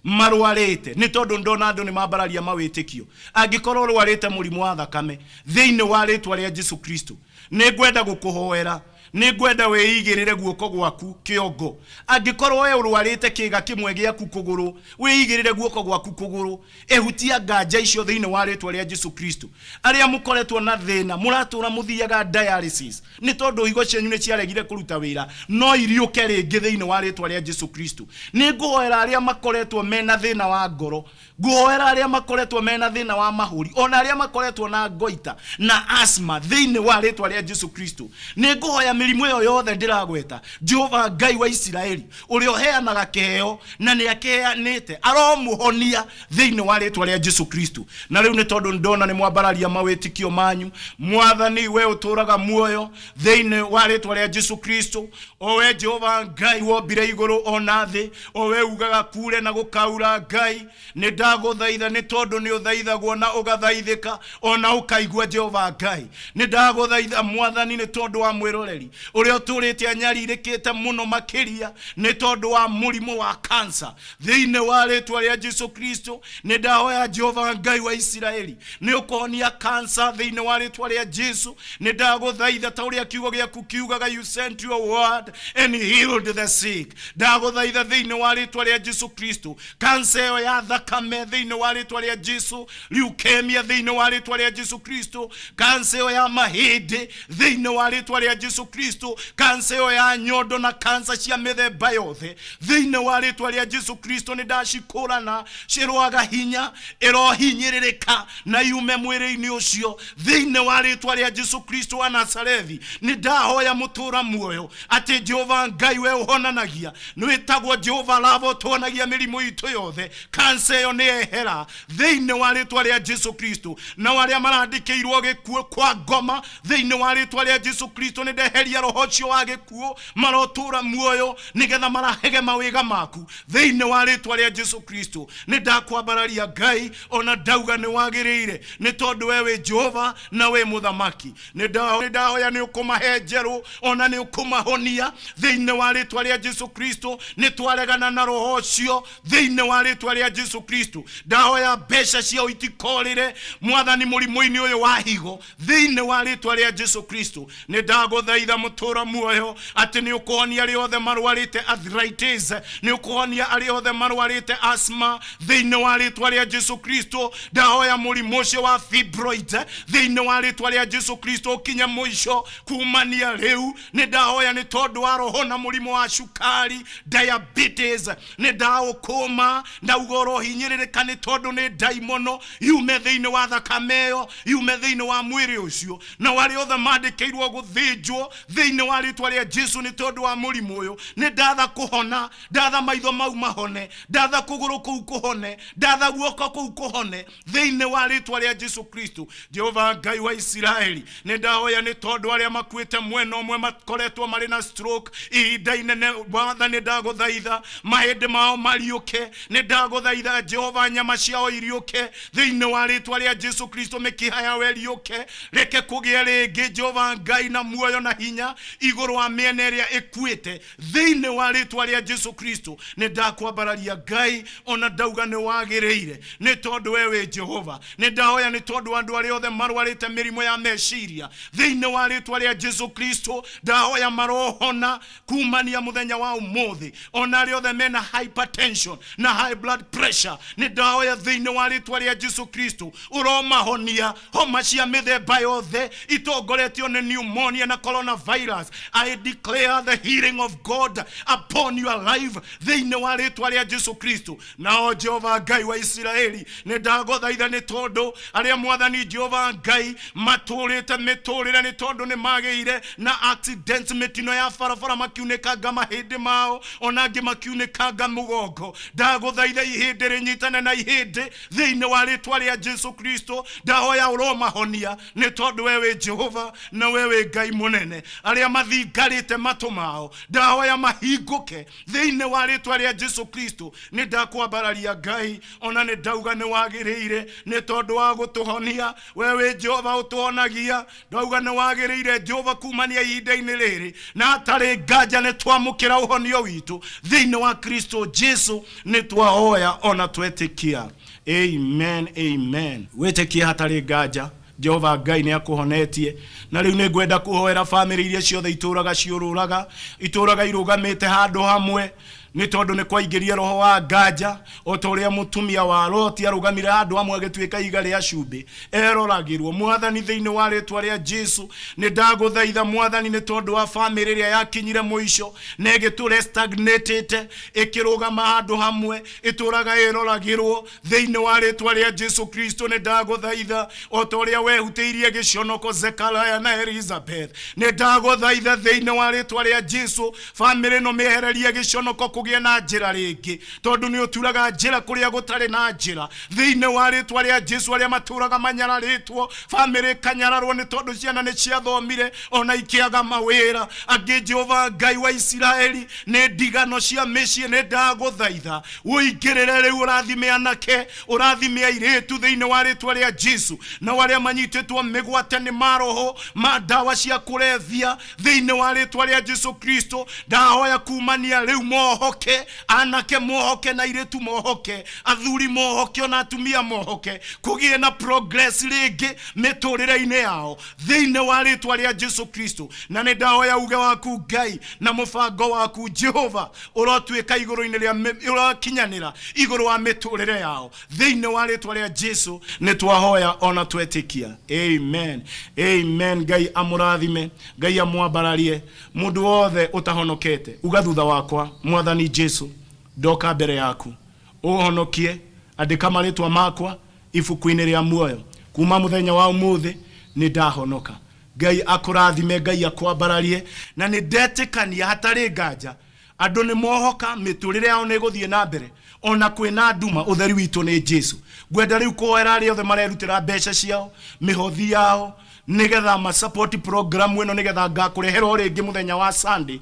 [SPEAKER 2] marwarĩte, nĩ tondũ ndona andũ nĩ mambararia mawĩtĩkio. Angĩkorwo ũrwarĩte mũrimũ wa thakame, thĩinĩ wa rĩtwa rĩa Jesu Kristo, nĩ ngwenda gũkũhoera. Nĩ ngwenda wĩigĩrĩre guoko gwaku kĩongo. Angĩkorwo we ũrwarĩte kĩĩga kĩmwe gĩaku kũgũrũ, wĩigĩrĩre guoko gwaku kũgũrũ. Ehutia nganja icio thĩinĩ wa rĩtwa rĩa Jesu Kristo. Arĩa mũkoretwo na thĩna, mũratũra mũthiaga dialysis, nĩ tondũ higo cianyu nĩ ciaregire kũruta wĩra, no iriũke rĩngĩ thĩinĩ wa rĩtwa rĩa Jesu Kristo. Nĩ ngũhoera arĩa makoretwo mena thĩna wa ngoro. Ngũhoera arĩa makoretwo mena thĩna wa mahũri, ona arĩa makoretwo na goita na asthma, thĩinĩ wa rĩtwa rĩa Jesu Kristo. Nĩ ngũhoya mĩrimũ ĩyo yothe ndĩragweta, Jehova Ngai wa Isiraeli, ũrĩa ũheanaga kĩheo na nĩ akĩheanĩte, aromũhonia thĩinĩ wa rĩtwa rĩa Jesu Kristo. Na rĩu nĩ tondũ ndona nĩ mwambararia mawĩtĩkio manyu, Mwathani, we ũtũũraga muoyo thĩinĩ wa rĩtwa rĩa Jesu Kristo, o we Jehova Ngai wombire igũrũ ona thĩ, o we ugaga kure na gũkaura, Ngai nĩ ndagũthaitha, nĩ tondũ nĩ ũthaithagwo na ũgathaithĩka ona ũkaigua. Jehova Ngai, nĩ ndagũthaitha Mwathani, nĩ tondũ wa mwĩroreri ũrĩa ũtũrĩte anyarirĩkĩte mũno makĩria nĩ tondũ wa mũrimũ wa kansa, thĩinĩ wa rĩtwa rĩa Jesu Kristo, nĩ ndahoya Jehova Ngai wa Isiraeli, nĩ ũkũhonia kansa thĩinĩ wa rĩtwa rĩa Jesu. Nĩ ndagũthaitha ta ũrĩa kiugo gĩaku kiugaga, "You sent your word and healed the sick." Ndagũthaitha thĩinĩ wa rĩtwa rĩa Jesu Kristo, kansa ĩyo ya thakame, thĩinĩ wa rĩtwa rĩa Jesu, leukemia, thĩinĩ wa rĩtwa rĩa Jesu Kristo, kansa ĩyo ya mahĩndĩ, thĩinĩ wa rĩtwa rĩa Jesu Kristo, kansa ĩyo ya nyondo na kansa cia mĩthemba yothe, thĩinĩ wa rĩtwa rĩa Jesu Kristo, nĩ ndacikũrana, cirwaga hinya, ĩrohinyĩrĩrĩka na yume mwĩrĩ-inĩ ũcio thĩinĩ wa rĩtwa rĩa Jesu Kristo wa Nazarethi. Nĩ ndahoya mũtũra muoyo atĩ Jehova Ngai, we ũhonanagia, nĩ wĩtagwo Jehova Rava, ũtũhonagia mĩrimũ itũ yothe, kansa ĩyo nĩ yehera thĩinĩ wa rĩtwa rĩa Jesu Kristo. Nao arĩa marandĩkĩirwo gĩkuũ kwa ngoma, thĩinĩ wa rĩtwa rĩa Jesu Kristo, nĩ ndeheria roho ũcio wa gĩkuũ, marotũra muoyo nĩgetha marahege mawĩga maku thĩinĩ wa rĩtwa rĩa Jesu Kristo. Nĩ ndakwambararia Ngai, ona ndauga nĩ wagĩrĩire, nĩ tondũ we wĩ Jehova na wĩ mũthamaki. Nĩ ndahoya nĩ ũkũmahe njerũ, ona nĩ ũkũmahonia thĩinĩ wa rĩtwa rĩa Jesu Kristo. Nĩ twaregana na roho ũcio thĩinĩ wa rĩtwa rĩa Jesu Kristo. Ndahoya mbeca ciao itikorĩre, Mwathani, mũrimũ-inĩ ũyũ wa higo, thĩinĩ wa rĩtwa rĩa Jesu Kristo. Nĩ ndagũthaitha mũtũra muoyo atĩ nĩ ũkũhonia arĩa othe marwarĩte arthritis, nĩ ũkũhonia arĩa othe marwarĩte asthma thĩinĩ wa rĩtwa rĩa Jesu Kristo. Ndahoya mũrimũ ũcio wa fibroid, thĩinĩ wa rĩtwa rĩa Jesu Kristo, ũkinye mũico kumania rĩu. Nĩ ndahoya nĩ tondũ wa roho na mũrimũ wa cukari, diabetes, nĩ ndaũkũma, ndauga ũrohinyĩrĩrĩka, nĩ tondũ nĩ ndaimono, yume thĩinĩ wa thakame ĩyo, yume thĩinĩ wa mwĩrĩ ũcio. Na arĩa othe mandĩkĩirwo gũthĩnjwo, thĩinĩ wa rĩtwa rĩa Jesu, nĩ tondũ wa mũrimũ ũyũ, nĩ ndatha kũhona, ndatha maitho mau mahone, ndatha kũgũrũ kũu kũhone, ndatha guoko kũu kũhone thĩinĩ wa rĩtwa rĩa Jesu Kristo. Jehova Ngai wa Isiraeli, nĩ ndahoya nĩ tondũ arĩa makuĩte mwena ũmwe, makoretwo marĩ na stroke ihinda inene, Mwathani, ndagũthaitha mahĩndĩ mao mariũke. Nĩ ndagũthaitha Jehova, nyama ciao iriũke thĩinĩ wa rĩtwa rĩa Jesu Kristo, mĩkiha yao ĩriũke, reke kũgĩe rĩngĩ, Jehova Ngai, na muoyo na hinya igũrũ wa mĩena ĩrĩa ĩkuĩte thĩinĩ wa rĩtwa rĩa Jesu Kristo. Nĩ ndakwambararia Ngai, ona ndauga nĩ wagĩrĩire, nĩ tondũ we wĩ Jehova. Nĩ ndahoya nĩ tondũ andũ arĩa othe marwarĩte mĩrimũ ya meciria, thĩinĩ wa rĩtwa rĩa Jesu Kristo, ndahoya marohona kumania mũthenya wa ũmũthĩ. Ona arĩa othe mena hypertension na high blood pressure, nĩ ndahoya thĩinĩ wa rĩtwa rĩa Jesu Kristo, ũromahonia homa cia mĩthemba yothe itongoretio nĩ pneumonia na coronavirus. I declare the healing of God upon your life thĩinĩ wa rĩtwa rĩa Jesu Kristo. Nao Jehova Ngai wa Isiraeli, nĩ ndagũthaitha nĩ tondũ arĩa, Mwathani Jehova Ngai, matũrĩte mĩtũrĩre nĩ tondũ nĩ magĩire na accidents, mĩtino ya barabara, makiunĩkanga mahĩndĩ mao, ona angĩ makiunĩkanga mũgongo, ndagũthaitha ihĩndĩ rĩnyitane na ihĩndĩ thĩinĩ wa rĩtwa rĩa Jesu Kristo. Ndahoya ũromahonia, nĩ tondũ we wĩ Jehova na we wĩ Ngai mũnene.
[SPEAKER 1] Arĩa mathingarĩte matũ mao ndahoya mahingũke thĩinĩ wa rĩtwa rĩa Jesu Kristo. Nĩ ndakwambararia Ngai, ona nĩ ndauga nĩ wagĩrĩire nĩ tondũ wa gũtũhonia. We wĩ Jehova ũtũhonagia, ndauga nĩ wagĩrĩire Jehova kumania ihinda-inĩ rĩrĩ, na hatarĩ nganja nĩ twamũkĩra ũhonio witũ thĩinĩ wa Kristo Jesu. Nĩ twahoya ona twetĩkia, amen, amen. Wĩtĩkie hatarĩ nganja Jehova Ngai nĩ akũhonetie. Na rĩu nĩ ngwenda kũhoera bamĩrĩ iria ciothe itũraga ciũrũraga, itũraga irũgamĩte handũ hamwe, nĩ tondũ nĩ kwaingĩria roho wa nganja. O ta ũrĩa mũtumia wa Loti arũgamire handũ hamwe agĩtuĩka ihiga rĩa cumbĩ eroragĩrwo. Mwathani, thĩinĩ wa rĩtwa rĩa Jesu, nĩ ndagũthaitha Mwathani, nĩ tondũ wa bamĩrĩ ĩrĩa yakinyire mũico na ĩgĩtũra stagnatĩte, ĩkĩrũgama handũ hamwe, ĩtũraga ĩroragĩrwo, thĩinĩ wa rĩtwa rĩa Jesu Kristo nĩ ndagũthaitha, o ta ũrĩa wehutĩirie gĩconoko Zekaria na Elizabeth, nĩ ndagũthaitha thĩinĩ wa rĩtwa rĩa Jesu, bamĩrĩ ĩno mĩehererie gĩconoko, kũgĩe na njĩra rĩngĩ, tondũ nĩ ũturaga njĩra kũrĩa gũtarĩ na njĩra. Thĩinĩ wa rĩtwa rĩa Jesu, arĩa matũraga manyararĩtwo, bamĩrĩ ĩkanyararwo nĩ tondũ ciana nĩ ciathomire ona ikĩaga mawĩra angĩ, Jehova Ngai wa Isiraeli, nĩ ndigano cia mĩciĩ, nĩ ndagũthaitha ũingĩrĩre rĩu, ũrathime anake, ũrathime airĩtu thĩinĩ wa rĩtwa rĩa Jesu. Nao arĩa manyitĩtwo mĩgwate nĩ maroho ma ndawa cia kũrebia, thĩinĩ wa rĩtwa rĩa Jesu Kristo ndahoya kumania rĩu mohoke, anake mohoke na airĩtu mohoke, athuri mohoke ona atumia mohoke, kũgĩe na progress rĩngĩ mĩtũrĩre-inĩ yao thĩinĩ wa rĩtwa rĩa Jesu Kristo. Na nĩ ndahoya uge waku Ngai na mũbango waku Jehova ũrotuĩka igũrũ-inĩ rĩa ũrokinyanĩra igũrũ wa mĩtũrĩre yao thĩinĩ wa rĩtwa rĩa Jesu. Nĩ twahoya ona twetĩkia, amen, amen. Ngai amũrathime, Ngai amwambararie. Mũndũ wothe ũtahonokete, uga thutha wakwa: Mwathani Jesu, ndoka mbere yaku, ũhonokie, andĩka marĩtwa makwa ibuku-inĩ rĩa muoyo. Kuma mũthenya wa ũmũthĩ nĩ ndahonoka. Ngai akũrathime, Ngai akwambararie. Na nĩ ndetĩkania hatarĩ nganja andũ nĩ mohoka, mĩtũrĩre yao nĩ ĩgũthiĩ na mbere ona kwĩna nduma. Ũtheri witũ nĩ Jesu. Ngwenda rĩu kũhoera arĩa othe marerutĩra mbeca ciao, mĩhothi yao, nĩgetha masupport program ĩno, nĩgetha ngakũrehera o rĩngĩ mũthenya wa Sunday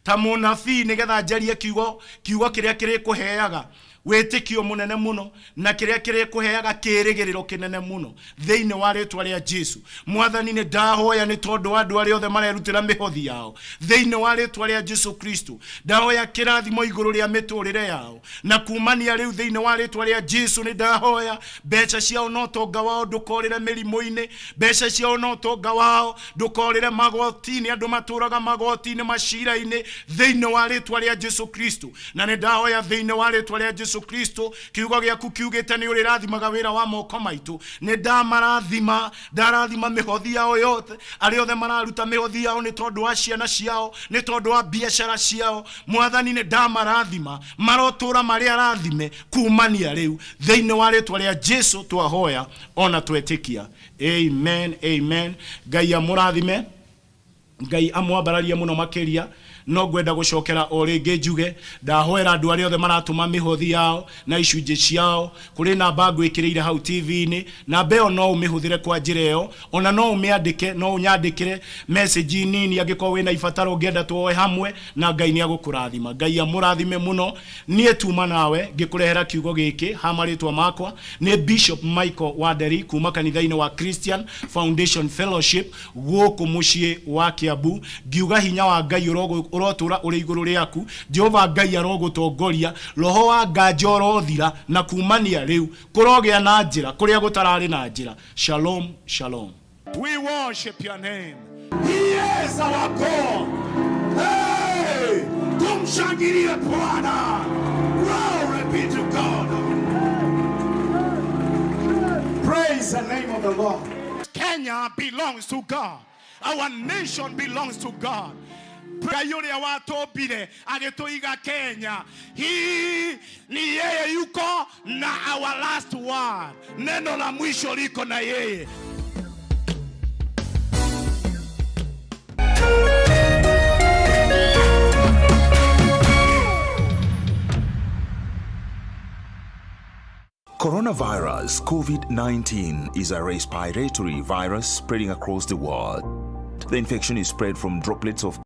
[SPEAKER 1] ta mũnabii, nĩgetha njarie kiugo, kiugo kĩrĩa kĩrĩkũheaga wĩtĩkio mũnene mũno na kĩrĩa kĩrĩkũheaga kĩĩrĩgĩrĩro kĩnene mũno thĩinĩ wa rĩtwa rĩa Jesu. Mwathani, nĩ ndahoya nĩ tondũ wa andũ arĩa othe marerutĩra mĩhothi yao, thĩinĩ wa rĩtwa rĩa Jesu Kristo ndahoya kĩrathimo igũrũ rĩa mĩtũrĩre yao. Na kumania rĩu, thĩinĩ wa rĩtwa rĩa Jesu, nĩ ndahoya mbeca ciao na ũtonga wao ndũkorĩre mĩrimũ-inĩ, mbeca ciao na ũtonga wao ndũkorĩre magoti-inĩ, andũ matũraga magoti-inĩ, macira-inĩ, thĩinĩ wa rĩtwa rĩa Jesu Kristo. Na nĩ ndahoya thĩinĩ wa rĩtwa rĩa Jesu Kristo, kiugo gĩaku kiugĩte nĩ ũrĩrathimaga wĩra wa moko maitũ. Nĩ ndamarathima, ndarathima mĩhothi yao yothe, arĩa othe mararuta mĩhothi yao nĩ tondũ wa ciana ciao, nĩ tondũ wa biacara ciao. Mwathani, nĩ ndamarathima, marotũra marĩ arathime kumania rĩu, thĩinĩ wa rĩtwa rĩa Jesu twahoya ona twetĩkia, amen, amen. Ngai amũrathime, Ngai amwambararie mũno makĩria. No ngwenda gũcokera o rĩngĩ njuge ndahoera andũ arĩa othe maratũma mĩhothi yao na icunjĩ ciao kũrĩ namba ngwĩkĩrĩire hau TV-inĩ. Namba ĩyo no ũmĩhũthĩre kwa njĩra ĩyo, ona no ũmĩandĩke, no ũnyandĩkĩre message nini angĩkorwo wĩna ibataro ũngĩenda tuoe hamwe, na Ngai nĩ agũkũrathima. Ngai amũrathime mũno. Niĩ tuma nawe ngĩkũrehera kiugo gĩkĩ ha marĩtwa makwa nĩ Bishop Michael Wanderi kuma kanitha-inĩ wa Christian Foundation Fellowship gũkũ mũciĩ wa Kiambu, ngiuga hinya wa Ngai ũrotũra ũrĩ igũrũ rĩaku. Jehova Ngai arogũtongoria, roho wa nganja ũrothira, na kumania rĩu kũrogĩa na njĩra kũrĩa gũtararĩ na njĩra. Shalom, shalom.
[SPEAKER 3] We worship your name.
[SPEAKER 1] He is our God. Hey, tumshangilie Bwana. Glory be to God. Praise the name of the Lord.
[SPEAKER 3] Kenya belongs to God. Our nation belongs to God. Ngai ũrĩa watũmbire agĩtũiga Kenya, hii ni yeye yuko na our last word. Neno la mwisho liko na yeye.
[SPEAKER 4] Coronavirus COVID-19 is a respiratory virus spreading across the world. The infection is spread from droplets of